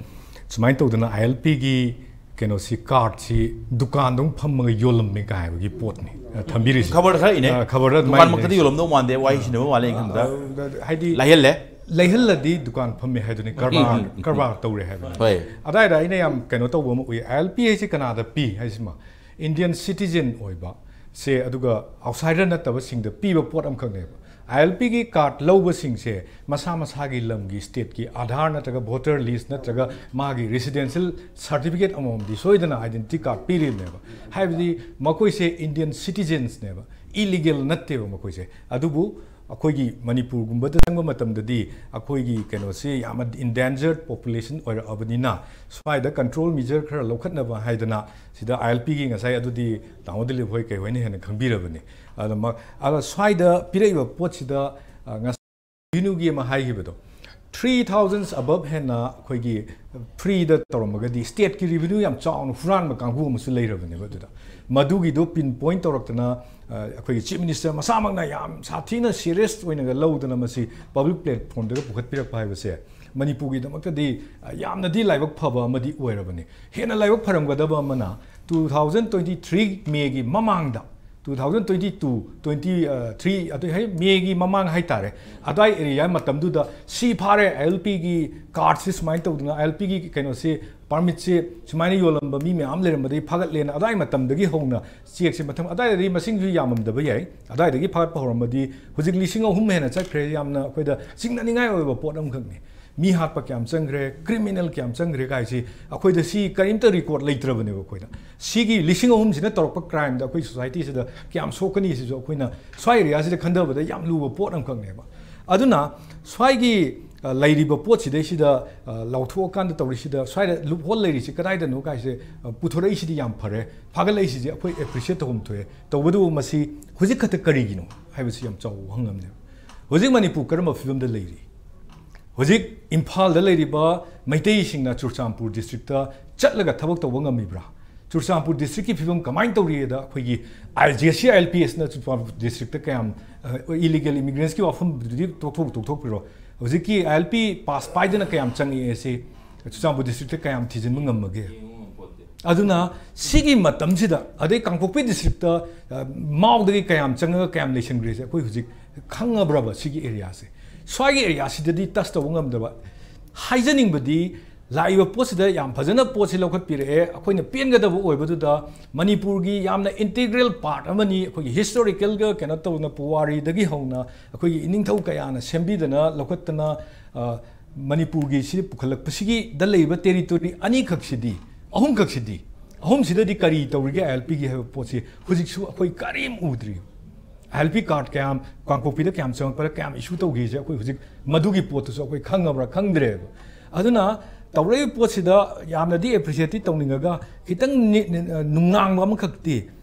ꯁꯨꯃꯥꯏꯅ ꯇꯧꯗꯅ ꯑꯥꯏ ꯑꯦꯜ ꯄꯤꯒꯤ ꯀꯩꯅꯣꯁꯤ, ꯀꯥꯔꯠꯁꯤ ꯗꯨꯀꯥꯟꯗ ꯑꯃꯨꯛ ꯐꯝꯃꯒ ꯌꯣꯜꯂꯝꯃꯦ ꯀꯥꯏ ꯍꯥꯏꯕꯒꯤ ꯄꯣꯠꯅꯤ, ꯑ, ꯊꯝꯕꯤꯔꯤꯁꯦ꯫ ꯈꯕꯔꯗ ꯈꯔ ꯏꯅꯦ꯫ ꯑ, ꯈꯕꯔꯗ ꯑꯗꯨꯃꯥꯏꯅ ꯗꯨꯀꯥꯟꯃꯛꯇꯗꯤ ꯏꯅꯦ꯫ ꯌꯣꯜꯂꯝꯗꯧ ꯃꯥꯟꯗꯦ, ꯋꯥꯍꯩ ꯁꯤꯟꯅꯕ ꯃꯥꯜꯂꯦ ꯑꯩꯅ ꯈꯟꯕꯗ꯫ ꯑ, ꯍꯥꯏꯗꯤ ꯂꯩꯍꯜꯂꯦ꯫ ꯂꯩꯍꯜꯂꯗꯤ ꯗꯨꯀꯥꯟ ꯐꯝꯃꯦ ꯍꯥꯏꯗꯨꯅꯤ, ꯀꯔꯕꯥꯔ, ꯎꯝ, ꯎꯝ, ꯎꯝ꯫ ꯀꯔꯕꯥꯔ ꯇꯧꯔꯦ ꯍꯥꯏꯕꯅꯤ꯫ ꯍꯣꯏ꯫ ꯑꯗꯥꯏꯗ ꯑꯩꯅ ꯌꯥꯝ ꯀꯩꯅꯣ ꯇꯧꯕ ꯑꯃ ꯎꯏ, ꯑꯥꯏ ꯑꯦꯜ ꯄꯤ ꯍꯥꯏꯁꯤ ꯀꯅꯥꯗ ꯄꯤ ꯍꯥꯏꯁꯤꯃ꯫ ꯏꯟꯗꯤꯌꯟ ꯁꯤꯇꯤꯖꯦꯟ ꯑꯣꯏꯕ ꯁꯦ, ꯑꯗꯨꯒ ꯑꯥꯎꯠꯁꯥꯏꯗꯔ ꯅꯠꯇꯕꯁꯤꯡꯗ ꯄꯤꯕ ꯄꯣꯠ ꯑꯃꯈꯛꯅꯦꯕ꯫ ꯑꯥꯏ ꯑꯦꯜ ꯄꯤꯒꯤ ꯀꯥꯔꯠ ꯂꯧꯕꯁꯤꯡꯁꯦ ꯃꯁꯥ ꯃꯁꯥꯒꯤ ꯂꯝꯒꯤ, ꯁ꯭ꯇꯦꯠꯀꯤ ꯑꯥꯙꯥꯔ ꯅꯠꯇ꯭ꯔꯒ ꯚꯣꯇꯔ ꯂꯤꯁ ꯅꯠꯇ꯭ꯔꯒ ꯃꯥꯒꯤ ꯔꯦꯁꯤꯗꯦꯟꯁꯤꯌꯦꯜ ꯁꯥꯔꯇꯤꯐꯤꯀꯦꯠ ꯑꯃꯃꯝꯗꯤ ꯁꯣꯏꯗꯅ ꯑꯥꯏꯗꯦꯟꯇꯤꯇꯤ ꯀꯥꯔꯠ ꯄꯤꯔꯤꯕꯅꯦꯕ꯫ ꯍꯥꯏꯕꯗꯤ ꯃꯈꯣꯏꯁꯦ ꯏꯟꯗꯤꯌꯟ ꯁꯤꯇꯤꯖꯦꯟꯁꯅꯦꯕ, ꯏꯂꯤꯒꯦꯜ ꯅꯠꯇꯦꯕ ꯃꯈꯣꯏꯁꯦ꯫ ꯑꯗꯨꯕꯨ ꯑꯩꯈꯣꯏꯒꯤ ꯃꯅꯤꯄꯨꯔꯒꯨꯝꯕꯗ ꯆꯪꯕ ꯃꯇꯝꯗꯗꯤ ꯑꯩꯈꯣꯏꯒꯤ ꯀꯩꯅꯣꯁꯤ ꯌꯥꯝꯅ ꯏꯟꯗꯦꯟꯖꯔꯠ ꯄꯣꯄꯨꯂꯦꯁꯟ ꯑꯣꯏꯔꯛꯑꯕꯅꯤꯅ ꯁ꯭ꯋꯥꯏꯗ ꯀꯟꯇ꯭ꯔꯣꯜ ꯃꯤꯖꯔ ꯈꯔ ꯂꯧꯈꯠꯅꯕ ꯍꯥꯏꯗꯅ ꯁꯤꯗ ꯑꯥꯏ ꯑꯦꯜ ꯄꯤꯒꯤ, ꯉꯁꯥꯏ ꯑꯗꯨꯗꯤ ꯇꯥꯃꯣ ꯗꯤꯂꯤꯞ ꯍꯣꯏ ꯀꯩ ꯍꯣꯏꯅ ꯍꯦꯟꯅ ꯈꯪꯕꯤꯔꯕꯅꯤ꯫ ꯑꯗꯣ ꯃ-, ꯑꯗꯣ ꯁ꯭ꯋꯥꯏꯗ ꯄꯤꯔꯛꯏꯕ ꯄꯣꯠꯁꯤꯗ, ꯑ, ꯉꯁꯥꯏ ꯔꯤꯚꯤꯅ꯭ꯌꯨꯒꯤ ꯑꯃ ꯍꯥꯏꯈꯤꯕꯗꯣ, ꯊ꯭ꯔꯤ ꯊꯥꯎꯖꯟ ꯑꯕꯞ ꯍꯦꯟꯅ ꯑꯩꯈꯣꯏꯒꯤ ꯐ꯭ꯔꯤꯗ ꯇꯧꯔꯝꯃꯒꯗꯤ ꯁ꯭ꯇꯦꯠꯀꯤ ꯔꯤꯚꯤꯅ꯭ꯌꯨ ꯌꯥꯝ ꯆꯥꯎꯅ ꯍꯨꯔꯥꯟꯕ ꯀꯥꯡꯕꯨ ꯑꯃꯁꯨ ꯂꯩꯔꯕꯅꯦꯕ꯫ ꯑꯗꯨꯗ ꯃꯗꯨꯒꯤꯗꯣ ꯄꯤꯟ ꯄꯣꯏꯟ ꯇꯧꯔꯛꯇꯅ, ꯑ, ꯑꯩꯈꯣꯏꯒꯤ ꯆꯤꯐ ꯃꯤꯅꯤꯁꯇꯔ ꯃꯁꯥꯃꯛꯅ ꯌꯥꯝ ꯁꯥꯊꯤꯅ ꯁꯤꯔꯤꯌꯁ ꯑꯣꯏꯅꯒ ꯂꯧꯗꯅ ꯃꯁꯤ ꯄꯕ꯭ꯂꯤꯛ ꯄ꯭ꯂꯦꯠꯐꯣꯝꯗꯒ ꯄꯨꯈꯠꯄꯤꯔꯛꯄ ꯍꯥꯏꯕꯁꯦ ꯃꯅꯤꯄꯨꯔꯒꯤꯗꯃꯛꯇꯗꯤ, ꯑ, ꯌꯥꯝꯅꯗꯤ ꯂꯥꯏꯕꯛ ꯐꯕ ꯑꯃꯗꯤ ꯑꯣꯏꯔꯕꯅꯤ꯫ ꯍꯦꯟꯅ ꯂꯥꯏꯕꯛ ꯐꯔꯝꯒꯗꯕ ꯑꯃꯅ, ꯇꯨ ꯊꯥꯎꯖꯟ ꯇ꯭ꯋꯦꯟꯇꯤ ꯊ꯭ꯔꯤ ꯃꯦꯒꯤ ꯃꯃꯥꯡꯗ, two thousand twenty two, twenty, ꯑ, ꯊ꯭ꯔꯤ, ꯑꯗꯨ ꯍꯦꯛ ꯃꯦꯒꯤ ꯃꯃꯥꯡ ꯍꯥꯏꯇꯥꯔꯦ, ꯑꯗꯥꯏ ꯑꯦꯔꯤꯌꯥ ꯃꯇꯝꯗꯨꯗ ꯁꯤ ꯐꯥꯔꯦ, ꯑꯥꯏ ꯑꯦꯜ ꯄꯤꯒꯤ ꯀꯥꯔꯠꯁꯤ ꯁꯨꯃꯥꯏꯅ ꯇꯧꯗꯅ, ꯑꯥꯏ ꯑꯦꯜ ꯄꯤꯒꯤ ꯀꯩꯅꯣꯁꯤ, ꯄꯥꯔꯃꯤꯠꯁꯤ ꯁꯨꯃꯥꯏꯅ ꯌꯣꯜꯂꯝꯕ ꯃꯤ ꯃꯌꯥꯝ ꯂꯩꯔꯝꯕꯗꯒꯤ ꯐꯥꯒꯠꯂꯦꯅ ꯑꯗꯥꯏ ꯃꯇꯝꯗꯒꯤ ꯍꯧꯅ ꯆꯦꯛꯁꯦ ꯃꯊꯪ, ꯑꯗꯥꯏꯗꯗꯤ ꯃꯁꯤꯡꯁꯨ ꯌꯥꯝꯃꯝꯗꯕ ꯌꯥꯏ, ꯑꯗꯥꯏꯗꯒꯤ ꯐꯥꯒꯠꯄ ꯍꯧꯔꯝꯃꯗꯤ ꯍꯧꯖꯤꯛ ꯂꯤꯁꯤꯡ ꯑꯍꯨꯝ ꯍꯦꯟꯅ ꯆꯠꯈ꯭ꯔꯦ꯫ ꯌꯥꯝꯅ ꯑꯩꯈꯣꯏꯗ ꯆꯤꯡꯅꯅꯤꯡꯉꯥꯏ ꯑꯣꯏꯕ ꯄꯣꯠ ꯑꯃꯈꯛꯅꯤ꯫ ꯃꯤ ꯍꯥꯠꯄ ꯀꯌꯥꯝ ꯆꯪꯈ꯭ꯔꯦ, ꯀ꯭ꯔꯤꯃꯤꯅꯦꯜ ꯀꯌꯥꯝ ꯆꯪꯈ꯭ꯔꯦ ꯀꯥꯏꯁꯤ ꯑꯩꯈꯣꯏꯗ ꯁꯤ ꯀꯔꯤꯝꯇ ꯔꯦꯀꯣꯔꯠ ꯂꯩꯇ꯭ꯔꯕꯅꯦꯕ꯫ ꯑꯩꯈꯣꯏꯗ ꯁꯤꯒꯤ ꯂꯤꯁꯤꯡ ꯑꯍꯨꯝꯁꯤꯅ ꯇꯧꯔꯛꯄ ꯀ꯭ꯔꯥꯏꯝꯗ ꯑꯩꯈꯣꯏ ꯁꯣꯁꯥꯏꯇꯤꯁꯤꯗ ꯀꯌꯥꯝ ꯁꯣꯛꯀꯅꯤ ꯁꯤꯁꯨ ꯑꯩꯈꯣꯏꯅ ꯁ꯭ꯋꯥꯏ ꯑꯦꯔꯤꯌꯥꯁꯤꯗ ꯈꯟꯊꯕꯗ ꯌꯥꯝ ꯂꯨꯕ ꯄꯣꯠ ꯑꯃꯈꯛꯅꯦꯕ꯫ ꯑꯗꯨꯅ ꯁ꯭ꯋꯥꯏꯒꯤ ꯑ, ꯂꯩꯔꯤꯕ ꯄꯣꯠꯁꯤꯗꯩꯁꯤꯗ ꯑ, ꯂꯥꯎꯊꯣꯛꯑꯀꯥꯟꯗ ꯇꯧꯔꯤꯁꯤꯗ ꯁ꯭ꯋꯥꯏꯗ ꯂꯨꯞ ꯍꯣꯜ ꯂꯩꯔꯤꯁꯤ ꯀꯗꯥꯏꯗꯅꯣ ꯀꯥꯏꯁꯦ ꯑ, ꯄꯨꯊꯣꯔꯛꯏꯁꯤꯗꯤ ꯌꯥꯝ ꯐꯔꯦ꯫ ꯐꯥꯒꯠꯂꯛꯏꯁꯤꯗꯤ ꯑꯩꯈꯣꯏ ꯑꯦꯄ꯭ꯔꯤꯁꯤꯌꯦꯠ ꯇꯧꯐꯝ ꯊꯣꯛꯑꯦ꯫ ꯇꯧꯕꯇꯕꯨ ꯃꯁꯤ ꯍꯧꯖꯤꯛ ꯈꯛꯇ ꯀꯔꯤꯒꯤꯅꯣ ꯍꯥꯏꯕꯁꯤ ꯌꯥꯝ ꯆꯥꯎꯕ ꯋꯥꯍꯪ ꯑꯃꯅꯦꯕ꯫ ꯍꯧꯖꯤꯛ ꯃꯅꯤꯄꯨꯔ ꯀꯔꯝꯕ ꯐꯤꯕꯝꯗ ꯂꯩꯔꯤ? ꯍꯧꯖꯤꯛ ꯏꯝꯐꯥꯜꯗ ꯂꯩꯔꯤꯕ ꯃꯩꯇꯩꯁꯤꯡꯅ ꯆꯨꯔꯆꯥꯟꯄꯨꯔ ꯗꯤꯁꯇ꯭ꯔꯤꯛꯇ ꯆꯠꯂꯒ ꯊꯕꯛ ꯇꯧꯕ ꯉꯝꯃꯤꯕ꯭ꯔꯥ? ꯆꯨꯔꯆꯥꯟꯄꯨꯔ ꯗꯤꯁꯇ꯭ꯔꯤꯛꯀꯤ ꯐꯤꯕꯝ ꯀꯃꯥꯏꯅ ꯇꯧꯔꯤꯗ ꯑꯩꯈꯣꯏꯒꯤ J C I L P ꯑꯦꯁꯅ ꯆꯨꯔꯆꯥꯟꯄꯨꯔ ꯗꯤꯁꯇ꯭ꯔꯤꯛꯇ ꯀꯌꯥꯝ ꯏꯂꯤꯒꯦꯜ ꯏꯃꯤꯒ꯭ꯔꯦꯟꯁꯀꯤ ꯋꯥꯐꯝꯗꯨꯗꯤ ꯇꯣꯛꯊꯣꯛ ꯇꯣꯛꯊꯣꯛꯄꯤꯔꯣ꯫ ꯍꯧꯖꯤꯛꯀꯤ ꯑꯥꯏ ꯑꯦꯜ ꯄꯤ ꯄꯥꯁ ꯄꯥꯏꯗꯅ ꯀꯌꯥꯝ ꯆꯪꯉꯛꯑꯦ ꯁꯤ ꯆꯨꯔꯆꯥꯟꯄꯨꯔ ꯗꯤꯁꯇ꯭ꯔꯤꯛꯇ ꯀꯌꯥꯝ ꯊꯤꯖꯤꯟꯕ ꯉꯝꯃꯒꯦ? ꯑꯗꯨꯅ ꯁꯤꯒꯤ ꯃꯇꯝꯁꯤꯗ ꯑꯗꯩ ꯀꯥꯡꯄꯣꯛꯄꯤ ꯗꯤꯁꯇ꯭ꯔꯤꯛꯇ ꯑ, ꯃꯥꯎꯗꯒꯤ ꯀꯌꯥꯝ ꯆꯪꯉꯒ ꯀꯌꯥꯝ ꯂꯩꯁꯟꯈ꯭ꯔꯦꯁꯦ ꯑꯩꯈꯣꯏ ꯍꯧꯖꯤꯛ ꯈꯪꯉꯕ꯭ꯔꯕ? ꯁꯤꯒꯤ ꯑꯦꯔꯤꯌꯥꯁꯦ, ꯁ꯭ꯋꯥꯏꯒꯤ ꯑꯦꯔꯤꯌꯥꯁꯤꯗꯗꯤ ꯇꯁ ꯇꯧꯕ ꯉꯝꯗꯕ꯫ ꯍꯥꯏꯖꯅꯤꯡꯕꯗꯤ ꯂꯥꯛꯏꯕ ꯄꯣꯠꯁꯤꯗ ꯌꯥꯝ ꯐꯖꯅ ꯄꯣꯠꯁꯤ ꯂꯧꯈꯠꯄꯤꯔꯛꯑꯦ꯫ ꯑꯩꯈꯣꯏꯅ ꯄꯦꯟꯒꯗꯕ ꯑꯣꯏꯕꯗꯨꯗ ꯃꯅꯤꯄꯨꯔꯒꯤ ꯌꯥꯝꯅ ꯏꯟꯇꯤꯒ꯭ꯔꯦꯜ ꯄꯥꯔꯠ ꯑꯃꯅꯤ꯫ ꯑꯩꯈꯣꯏꯒꯤ ꯍꯤꯁꯇꯣꯔꯤꯀꯦꯜꯒ ꯀꯩꯅꯣ ꯇꯧꯅ ꯄꯨꯋꯥꯔꯤꯗꯒꯤ ꯍꯧꯅ ꯑꯩꯈꯣꯏꯒꯤ ꯏꯅꯤꯡꯊꯧ ꯀꯌꯥꯅ ꯁꯦꯝꯕꯤꯗꯅ ꯂꯧꯈꯠꯇꯅ ꯑ, ꯃꯅꯤꯄꯨꯔꯒꯤ ꯁꯤ ꯄꯨꯈꯠꯂꯛꯄꯁꯤꯒꯤꯗ ꯂꯩꯔꯤꯕ ꯇꯦꯔꯤꯇꯣꯔꯤ ꯑꯅꯤꯈꯛꯁꯤꯗꯤ, ꯑꯍꯨꯝꯈꯛꯁꯤꯗꯤ, ꯑꯍꯨꯝꯁꯤꯗꯗꯤ ꯀꯔꯤ ꯇꯧꯔꯤꯒꯦ ꯑꯥꯏ ꯑꯦꯜ ꯄꯤꯒꯤ ꯍꯥꯏꯕ ꯄꯣꯠꯁꯤ ꯍꯧꯖꯤꯛꯁꯨ ꯑꯩꯈꯣꯏ ꯀꯔꯤꯝ ꯎꯗ꯭ꯔꯤ꯫ ꯑꯥꯏ ꯑꯦꯜ ꯄꯤ ꯀꯥꯔꯠ ꯀꯌꯥꯝ ꯀꯥꯡꯄꯣꯛꯄꯤꯗ ꯀꯌꯥꯝ ꯆꯪꯉꯛꯄꯗ ꯀꯌꯥꯝ ꯏꯁꯨ ꯇꯧꯈꯤꯁꯦ ꯑꯩꯈꯣꯏ ꯍꯧꯖꯤꯛ ꯃꯗꯨꯒꯤ ꯄꯣꯠꯇꯨꯁꯨ ꯑꯩꯈꯣꯏ ꯈꯪꯉꯕ꯭ꯔꯥ ꯈꯪꯗ꯭ꯔꯦꯕ꯫ ꯑꯗꯨꯅ ꯇꯧꯔꯛꯏꯕ ꯄꯣꯠꯁꯤꯗ ꯌꯥꯝꯅꯗꯤ ꯑꯦꯄ꯭ꯔꯤꯁꯤꯌꯦꯠꯇꯤ ꯇꯧꯅꯤꯡꯉꯒ ꯈꯤꯇꯪ ꯅꯤ-, ꯅꯤ-, ꯅꯨꯡꯅꯥꯡꯕ ꯑꯃꯈꯛꯇꯤ,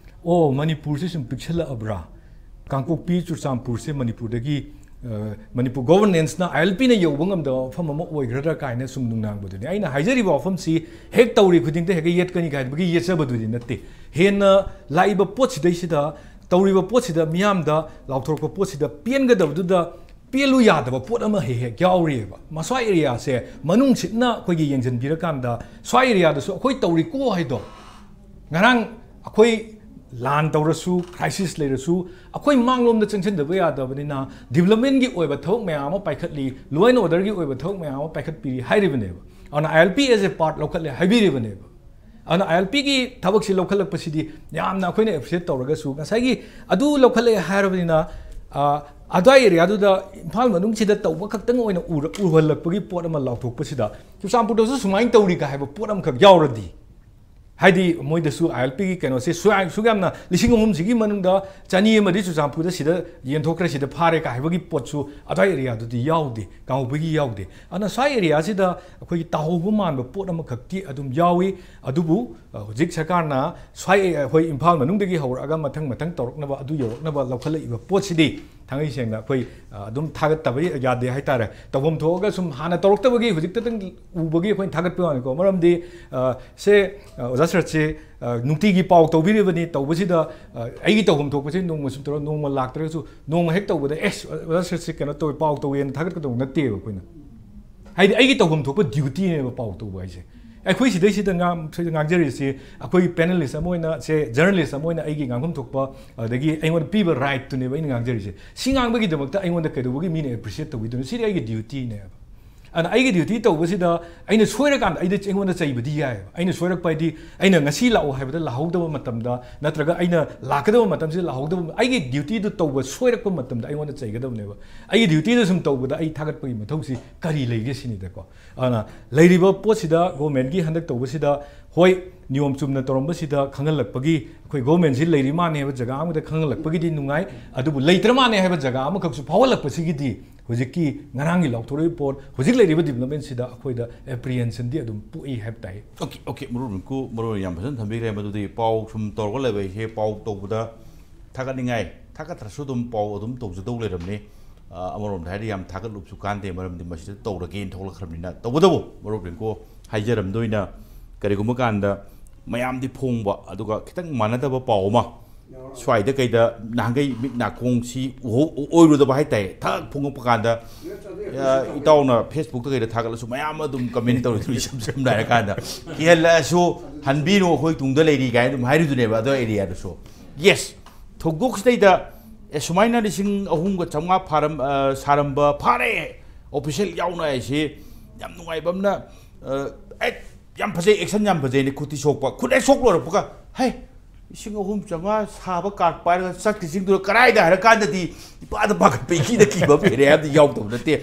ꯑꯣ, ꯃꯅꯤꯄꯨꯔꯁꯦ ꯁꯨꯝ ꯄꯤꯛꯁꯜꯂꯛꯑꯕ꯭ꯔꯥ? ꯀꯥꯡꯄꯣꯛꯄꯤ ꯆꯨꯔꯆꯥꯟꯄꯨꯔꯁꯦ ꯃꯅꯤꯄꯨꯔꯗꯒꯤ, ꯑ, ꯃꯅꯤꯄꯨꯔ ꯒꯣꯚꯔꯅꯦꯟꯁꯅ ꯑꯥꯏ ꯑꯦꯜ ꯄꯤꯅ ꯌꯧꯕ ꯉꯝꯗꯕ ꯃꯐꯝ ꯑꯃ ꯑꯣꯏꯒ꯭ꯔꯗ꯭ꯔꯥ ꯀꯥꯏꯅ ꯁꯨꯝ ꯅꯨꯡꯅꯥꯡꯕꯗꯨꯅꯤ꯫ ꯑꯩꯅ ꯍꯥꯏꯖꯔꯤꯕ ꯋꯥꯐꯝꯁꯤ ꯍꯦꯛ ꯇꯧꯔꯤ ꯈꯨꯗꯤꯡꯗ ꯍꯦꯛꯇ ꯌꯦꯠꯀꯅꯤ ꯀꯥꯏꯕꯒꯤ ꯌꯦꯠꯆꯕꯗꯨꯗꯤ ꯅꯠꯇꯦ꯫ ꯍꯦꯟꯅ ꯂꯥꯛꯏꯕ ꯄꯣꯠꯁꯤꯗꯩꯁꯤꯗ, ꯇꯧꯔꯤꯕ ꯄꯣꯠꯁꯤꯗ, ꯃꯤꯌꯥꯝꯗ ꯂꯥꯎꯊꯣꯔꯛꯄ ꯄꯣꯠꯁꯤꯗ ꯄꯦꯟꯒꯗꯕꯗꯨꯗ ꯄꯦꯜꯂꯨ ꯌꯥꯗꯕ ꯄꯣꯠ ꯑꯃ ꯍꯦꯛ ꯍꯦꯛ ꯌꯥꯎꯔꯤꯑꯕ꯫ ꯃꯁ꯭ꯋꯥꯏ ꯑꯦꯔꯤꯌꯥꯁꯦ ꯃꯅꯨꯡ ꯁꯤꯠꯅ ꯑꯩꯈꯣꯏꯒꯤ ꯌꯦꯡꯁꯤꯟꯕꯤꯔꯀꯥꯟꯗ ꯁ꯭ꯋꯥꯏ ꯑꯦꯔꯤꯌꯥꯗꯁꯨ ꯑꯩꯈꯣꯏ ꯇꯧꯔꯤꯀꯣ ꯍꯥꯏꯗꯣ꯫ ꯉꯔꯥꯡ ꯑꯩꯈꯣꯏ ꯂꯥꯟ ꯇꯧꯔꯁꯨ, ꯀ꯭ꯔꯥꯏꯁꯤꯁ ꯂꯩꯔꯁꯨ, ꯑꯩꯈꯣꯏ ꯃꯥꯡꯂꯣꯝꯗ ꯆꯪꯁꯤꯟꯗꯕ ꯌꯥꯗꯕꯅꯤꯅ ꯗꯤꯕꯂꯞꯃꯦꯟꯒꯤ ꯑꯣꯏꯕ ꯊꯕꯛ ꯃꯌꯥꯝ ꯑꯃ ꯄꯥꯏꯈꯠꯂꯤ, ꯂꯣ ꯑꯦꯟ ꯑꯣꯔꯗꯔꯒꯤ ꯑꯣꯏꯕ ꯊꯕꯛ ꯃꯌꯥꯝ ꯑꯃ ꯄꯥꯏꯈꯠꯄꯤꯔꯤ ꯍꯥꯏꯔꯤꯕꯅꯦꯕ꯫ ꯑꯗꯨꯅ I L P as a part ꯂꯧꯈꯠꯂꯦ ꯍꯥꯏꯕꯤꯔꯤꯕꯅꯦꯕ꯫ ꯑꯗꯨꯅ ꯑꯥꯏ ꯑꯦꯜ ꯄꯤꯒꯤ ꯊꯕꯛꯁꯤ ꯂꯧꯈꯠꯂꯛꯄꯁꯤꯗꯤ ꯌꯥꯝꯅ ꯑꯩꯈꯣꯏꯅ ꯑꯦꯄ꯭ꯔꯤꯁꯤꯌꯦꯠ ꯇꯧꯔꯒꯁꯨ, ꯉꯁꯥꯏꯒꯤ ꯑꯗꯨ ꯂꯧꯈꯠꯂꯛꯑꯦ ꯍꯥꯏꯔꯕꯅꯤꯅ, ꯑ, ꯑꯗꯨꯋꯥꯏ ꯑꯦꯔꯤꯌꯥꯗꯨꯗ ꯏꯝꯐꯥꯜ ꯃꯅꯨꯡꯁꯤꯗ ꯇꯧꯕ ꯈꯛꯇꯪ ꯑꯣꯏꯅ ꯎꯔ-, ꯎꯍꯜꯂꯛꯄꯒꯤ ꯄꯣꯠ ꯑꯃ ꯂꯥꯎꯊꯣꯛꯄꯁꯤꯗ, ꯆꯨꯔꯆꯥꯟꯄꯨꯔꯗꯁꯨ ꯁꯨꯃꯥꯏꯅ ꯇꯧꯔꯤꯒ ꯍꯥꯏꯕ ꯄꯣꯠ ꯑꯃꯈꯛ ꯌꯥꯎꯔꯗꯤ, ꯍꯥꯏꯗꯤ ꯃꯣꯏꯗꯁꯨ ꯑꯥꯏ ꯑꯦꯜ ꯄꯤꯒꯤ ꯀꯩꯅꯣꯁꯦ ꯁꯨ-, ꯁꯨꯛ ꯌꯥꯝꯅ ꯂꯤꯁꯤꯡ ꯑꯍꯨꯝꯁꯤꯒꯤ ꯃꯅꯨꯡꯗ ꯆꯅꯤ ꯑꯃꯗꯤ ꯆꯨꯔꯆꯥꯟꯄꯨꯔꯗ ꯁꯤꯗ ꯌꯦꯟꯊꯣꯛꯈ꯭ꯔꯦ, ꯁꯤꯗ ꯐꯥꯔꯦ ꯀꯥ ꯍꯥꯏꯕꯒꯤ ꯄꯣꯠꯁꯨ ꯑꯗ꯭ꯋꯥꯏ ꯑꯦꯔꯤꯌꯥꯗꯨꯗꯤ ꯌꯥꯎꯗꯦ, ꯀꯥꯡꯍꯧꯕꯒꯤ ꯌꯥꯎꯗꯦ꯫ ꯑꯗꯨꯅ ꯁ꯭ꯋꯥꯏ ꯑꯦꯔꯤꯌꯥꯁꯤꯗ ꯑꯩꯈꯣꯏꯒꯤ ꯇꯥꯍꯧꯕ ꯃꯥꯟꯕ ꯄꯣꯠ ꯑꯃꯈꯛꯇꯤ ꯑꯗꯨꯝ ꯌꯥꯎꯏ꯫ ꯑꯗꯨꯕꯨ, ꯑ, ꯍꯧꯖꯤꯛ ꯁꯔꯀꯥꯔꯅ ꯁ꯭ꯋꯥꯏ ꯑꯩꯈꯣꯏ ꯏꯝꯐꯥꯜ ꯃꯅꯨꯡꯗꯒꯤ ꯍꯧꯔꯛꯑꯒ ꯃꯊꯪ ꯃꯊꯪ ꯇꯧꯔꯛꯅꯕ, ꯑꯗꯨ ꯌꯧꯔꯛꯅꯕ ꯂꯧꯈꯠꯂꯛꯏꯕ ꯄꯣꯠꯁꯤꯗꯤ ꯊꯥꯡꯒꯩ ꯁꯦꯡꯅ ꯑꯩꯈꯣꯏ, ꯑ, ꯑꯗꯨꯝ ꯊꯥꯒꯠꯇꯕ ꯌꯥꯗꯦ ꯍꯥꯏꯇꯥꯔꯦ꯫ ꯇꯧꯐꯝ ꯊꯣꯛꯑꯒ ꯁꯨꯝ ꯍꯥꯟꯅ ꯇꯧꯔꯛꯇꯕꯒꯤ ꯍꯧꯖꯤꯛꯇꯗꯪ ꯎꯕꯒꯤ ꯑꯩꯈꯣꯏꯅ ꯊꯥꯒꯠꯄ ꯋꯥꯅꯤꯀꯣ꯫ ꯃꯔꯝꯗꯤ, ꯑ, ꯁꯦ, ꯑ, ꯑꯣꯖꯥ ꯁꯔꯠꯁꯦ, ꯑ, ꯅꯨꯡꯇꯤꯒꯤ ꯄꯥꯎ ꯇꯧꯕꯤꯔꯤꯕꯅꯤ, ꯇꯧꯕꯁꯤꯗ, ꯑ, ꯑꯩꯒꯤ ꯇꯧꯐꯝ ꯊꯣꯛꯄꯁꯦ ꯅꯣꯡꯃ ꯁꯨꯝ ꯇꯧꯔ, ꯅꯣꯡꯃ ꯂꯥꯛꯇ꯭ꯔꯒꯁꯨ ꯅꯣꯡꯃ ꯍꯦꯛ ꯇꯧꯕꯗ, "ꯑꯦꯁ, ꯑꯣꯖꯥ ꯁꯔꯠꯁꯦ ꯀꯩꯅꯣ ꯇꯧꯋꯦ, ꯄꯥꯎ ꯇꯧꯋꯦꯅ" ꯊꯥꯒꯠꯀꯗꯧꯕ ꯅꯠꯇꯦꯕ ꯑꯩꯈꯣꯏꯅ꯫ ꯍꯥꯏꯗꯤ ꯑꯩꯒꯤ ꯇꯧꯐꯝ ꯊꯣꯛꯄ ꯗ꯭ꯌꯨꯇꯤꯅꯦꯕ ꯄꯥꯎ ꯇꯧꯕ ꯍꯥꯏꯁꯦ꯫ ꯑꯩꯈꯣꯏ ꯁꯤꯗꯩꯁꯤꯗ ꯉꯥꯡ-, ꯁꯤꯗ ꯉꯥꯡꯖꯔꯤꯁꯤ, ꯑꯩꯈꯣꯏꯒꯤ ꯄꯦꯅꯦꯂꯤꯁ ꯑꯃ ꯑꯣꯏꯅ, ꯁꯦ, ꯖꯔꯅꯦꯂꯤꯁ ꯑꯃ ꯑꯣꯏꯅ ꯑꯩꯒꯤ ꯉꯥꯡꯐꯝ ꯊꯣꯛꯄ, ꯑꯗꯒꯤ ꯑꯩꯉꯣꯟꯗ ꯄꯤꯕ ꯔꯥꯏꯠꯇꯨꯅꯦꯕ ꯑꯩꯅ ꯉꯥꯡꯖꯔꯤꯁꯦ꯫ ꯁꯤ ꯉꯥꯡꯕꯒꯤꯗꯃꯛꯇ ꯑꯩꯉꯣꯟꯗ ꯀꯩꯗꯧꯕꯒꯤ ꯃꯤꯅ ꯑꯦꯄ꯭ꯔꯤꯁꯤꯌꯦꯠ ꯇꯧꯕꯤꯗꯣꯏꯅꯣ? ꯁꯤꯗꯤ ꯑꯩꯒꯤ ꯗ꯭ꯌꯨꯇꯤꯅꯦꯕ꯫ ꯑꯗꯨꯅ ꯑꯩꯒꯤ ꯗ꯭ꯌꯨꯇꯤ ꯇꯧꯕꯁꯤꯗ ꯑꯩꯅ ꯁꯣꯏꯔꯀꯥꯟꯗ ꯑꯩꯗ, ꯑꯩꯉꯣꯟꯗ ꯆꯩꯕꯗꯤ ꯌꯥꯏꯑꯕ꯫ ꯑꯩꯅ ꯁꯣꯏꯔꯛꯄ ꯍꯥꯏꯗꯤ ꯑꯩꯅ ꯉꯁꯤ ꯂꯥꯛꯑꯣ ꯍꯥꯏꯕꯗ ꯂꯥꯛꯍꯧꯗꯕ ꯃꯇꯝꯗ, ꯅꯠꯇ꯭ꯔꯒ ꯑꯩꯅ ꯂꯥꯛꯀꯗꯕ ꯃꯇꯝꯁꯤꯗ ꯂꯥꯛꯍꯧꯗꯕ, ꯑꯩꯒꯤ ꯗ꯭ꯌꯨꯇꯤꯗꯨ ꯇꯧꯕ ꯁꯣꯏꯔꯛꯄ ꯃꯇꯝꯗ ꯑꯩꯉꯣꯟꯗ ꯆꯩꯒꯗꯕꯅꯦꯕ꯫ ꯑꯩꯒꯤ ꯗ꯭ꯌꯨꯇꯤꯗꯨ ꯁꯨꯝ ꯇꯧꯕꯗ ꯑꯩ ꯊꯥꯒꯠꯄꯒꯤ ꯃꯊꯧꯁꯤ ꯀꯔꯤ ꯂꯩꯒꯦ ꯁꯤꯅꯤꯗꯀꯣ꯫ ꯑꯗꯨꯅ ꯂꯩꯔꯤꯕ ꯄꯣꯠꯁꯤꯗ, ꯒꯣꯔꯃꯦꯟꯒꯤ ꯍꯟꯗꯛ ꯇꯧꯕꯁꯤꯗ, ꯍꯣꯏ, ꯅꯤꯌꯣꯝ ꯆꯨꯝꯅ ꯇꯧꯔꯝꯕꯁꯤꯗ ꯈꯪꯍꯜꯂꯛꯄꯒꯤ, ꯑꯩꯈꯣꯏ ꯒꯣꯔꯃꯦꯟꯁꯤ ꯂꯩꯔꯤ ꯃꯥꯅꯦ ꯍꯥꯏꯕ ꯖꯒꯥ ꯑꯃꯗ ꯈꯪꯍꯜꯂꯛꯄꯒꯤꯗꯤ ꯅꯨꯡꯉꯥꯏ, ꯑꯗꯨꯕꯨ ꯂꯩꯇ꯭ꯔ ꯃꯥꯅꯦ ꯍꯥꯏꯕ ꯖꯒꯥ ꯑꯃꯈꯛꯁꯨ ꯐꯥꯎꯍꯜꯂꯛꯄꯁꯤꯒꯤꯗꯤ ꯍꯧꯖꯤꯛꯀꯤ ꯉꯔꯥꯡꯒꯤ ꯂꯥꯎꯊꯣꯔꯛꯏꯕ ꯄꯣꯠ, ꯍꯧꯖꯤꯛ ꯂꯩꯔꯤꯕ ꯗꯤꯕ꯭ꯂꯞꯃꯦꯟꯁꯤꯗ ꯑꯩꯈꯣꯏꯗ ꯑꯦꯄ꯭ꯔꯤꯍꯦꯟꯁꯟꯗꯤ ꯑꯗꯨꯝ ꯄꯣꯛꯏ ꯍꯥꯏꯕ ꯇꯥꯏ꯫ ꯑꯣꯀꯦ, ꯑꯣꯀꯦ, ꯃꯔꯨꯞ ꯔꯤꯡꯀꯨ, ꯃꯔꯨꯞꯅ ꯌꯥꯝ ꯐꯖꯅ ꯊꯝꯕꯤꯈ꯭ꯔꯦ꯫ ꯃꯗꯨꯗꯤ ꯄꯥꯎ ꯁꯨꯝ ꯇꯧꯔꯒ ꯂꯩꯕ ꯑꯩꯁꯦ ꯄꯥꯎ ꯇꯧꯕꯗ ꯊꯥꯒꯠꯅꯤꯡꯉꯥꯏ, ꯊꯥꯒꯠꯇ꯭ꯔꯁꯨ ꯑꯗꯨꯝ ꯄꯥꯎ ꯑꯗꯨꯝ ꯇꯧꯖꯗꯧ ꯂꯩꯔꯕꯅꯤ꯫ ꯑ, ꯑꯃꯔꯣꯝꯗ ꯍꯥꯏꯔꯗꯤ ꯌꯥꯝ ꯊꯥꯒꯠꯂꯨꯕꯁꯨ ꯀꯥꯟꯗꯦ, ꯃꯔꯝꯗꯤ ꯃꯁꯤꯗ ꯇꯧꯔꯒꯦꯅ ꯊꯣꯛꯂꯛꯈ꯭ꯔꯕꯅꯤꯅ꯫ ꯇꯧꯕꯇꯕꯨ ꯃꯔꯨꯞ ꯔꯤꯡꯀꯨ, ꯍꯥꯏꯖꯔꯝꯗꯣꯏꯅ, ꯀꯔꯤꯒꯨꯝꯕ ꯀꯥꯟꯗ ꯃꯌꯥꯝꯗꯤ ꯐꯣꯡꯕ, ꯑꯗꯨꯒ ꯈꯤꯇꯪ ꯃꯥꯟꯅꯗꯕ ꯄꯥꯎ ꯑꯃ ꯁ꯭ꯋꯥꯏꯗ ꯀꯩꯗ ꯅꯍꯥꯟꯈꯩ ꯃꯤꯠ ꯅꯥꯀꯣꯡꯁꯤ ꯎꯍꯧ-, ꯑꯣꯏꯔꯨꯗꯕ ꯍꯥꯏꯇꯥꯔꯦ, ꯊꯛ ꯐꯣꯡꯉꯛꯄ ꯀꯥꯟꯗ, ꯑ, ꯏꯇꯥꯎꯅ ꯐꯦꯁꯕꯨꯛꯇ ꯀꯩꯗ ꯊꯥꯒꯠꯂꯁꯨ ꯃꯌꯥꯝ ꯑꯗꯨꯝ ꯀꯃꯦꯟ ꯇꯧꯔꯤꯗꯨꯅ, ꯏꯁꯝ ꯁꯝꯅ ꯍꯥꯏꯔꯀꯥꯟꯗ, "ꯀꯤꯍꯜꯂꯛꯑꯁꯨ ꯍꯟꯕꯤꯅꯨ, ꯑꯩꯈꯣꯏ ꯇꯨꯡꯗ ꯂꯩꯔꯤ" ꯀꯥꯏꯅ ꯑꯗꯨꯝ ꯍꯥꯏꯔꯤꯗꯨꯅꯦꯕ ꯑꯗꯣ ꯑꯦꯔꯤꯌꯥꯗꯁꯨ꯫ ꯌꯦꯁ, ꯊꯧꯗꯣꯛꯁꯤꯗꯩꯗ, ꯑꯦ, ꯁꯨꯃꯥꯏꯅ ꯂꯤꯁꯤꯡ ꯑꯍꯨꯝꯒ ꯆꯥꯝꯃꯉꯥ ꯐꯥꯔꯝ-, ꯑ, ꯁꯥꯔꯝꯕ ꯐꯥꯔꯦ, ꯑꯣꯐꯤꯁꯦꯜ ꯌꯥꯎꯅ ꯍꯥꯏꯁꯤ ꯌꯥꯝ ꯅꯨꯡꯉꯥꯏꯕ ꯑꯃꯅ, ꯑ, ꯑꯦ, ꯌꯥꯝ ꯐꯖꯩ, ꯑꯦꯛꯁꯟ ꯌꯥꯝ ꯐꯖꯩꯅꯦ, ꯈꯨꯠꯇꯤ ꯁꯣꯛꯄ, ꯈꯨꯠ ꯍꯦꯛ ꯁꯣꯛ ꯂꯣꯏꯔꯛꯄꯒ, "ꯍꯦ, ꯂꯤꯁꯤꯡ ꯑꯍꯨꯝ ꯆꯥꯝꯃꯉꯥ ꯁꯥꯕ ꯀꯥꯔꯠ ꯄꯥꯏꯔꯒ ꯆꯠꯈꯤꯁꯤꯡꯗꯨꯅ ꯀꯗꯥꯏꯗ?" ꯍꯥꯏꯔ ꯀꯥꯟꯗꯗꯤ ꯏꯄꯥꯗ ꯄꯥꯈꯠꯄ, ꯏꯀꯤꯗ ꯀꯤꯕ ꯑꯃ ꯂꯩꯔꯦ ꯍꯥꯏꯕꯗꯤ ꯌꯥꯎꯗꯕ ꯅꯠꯇꯦ꯫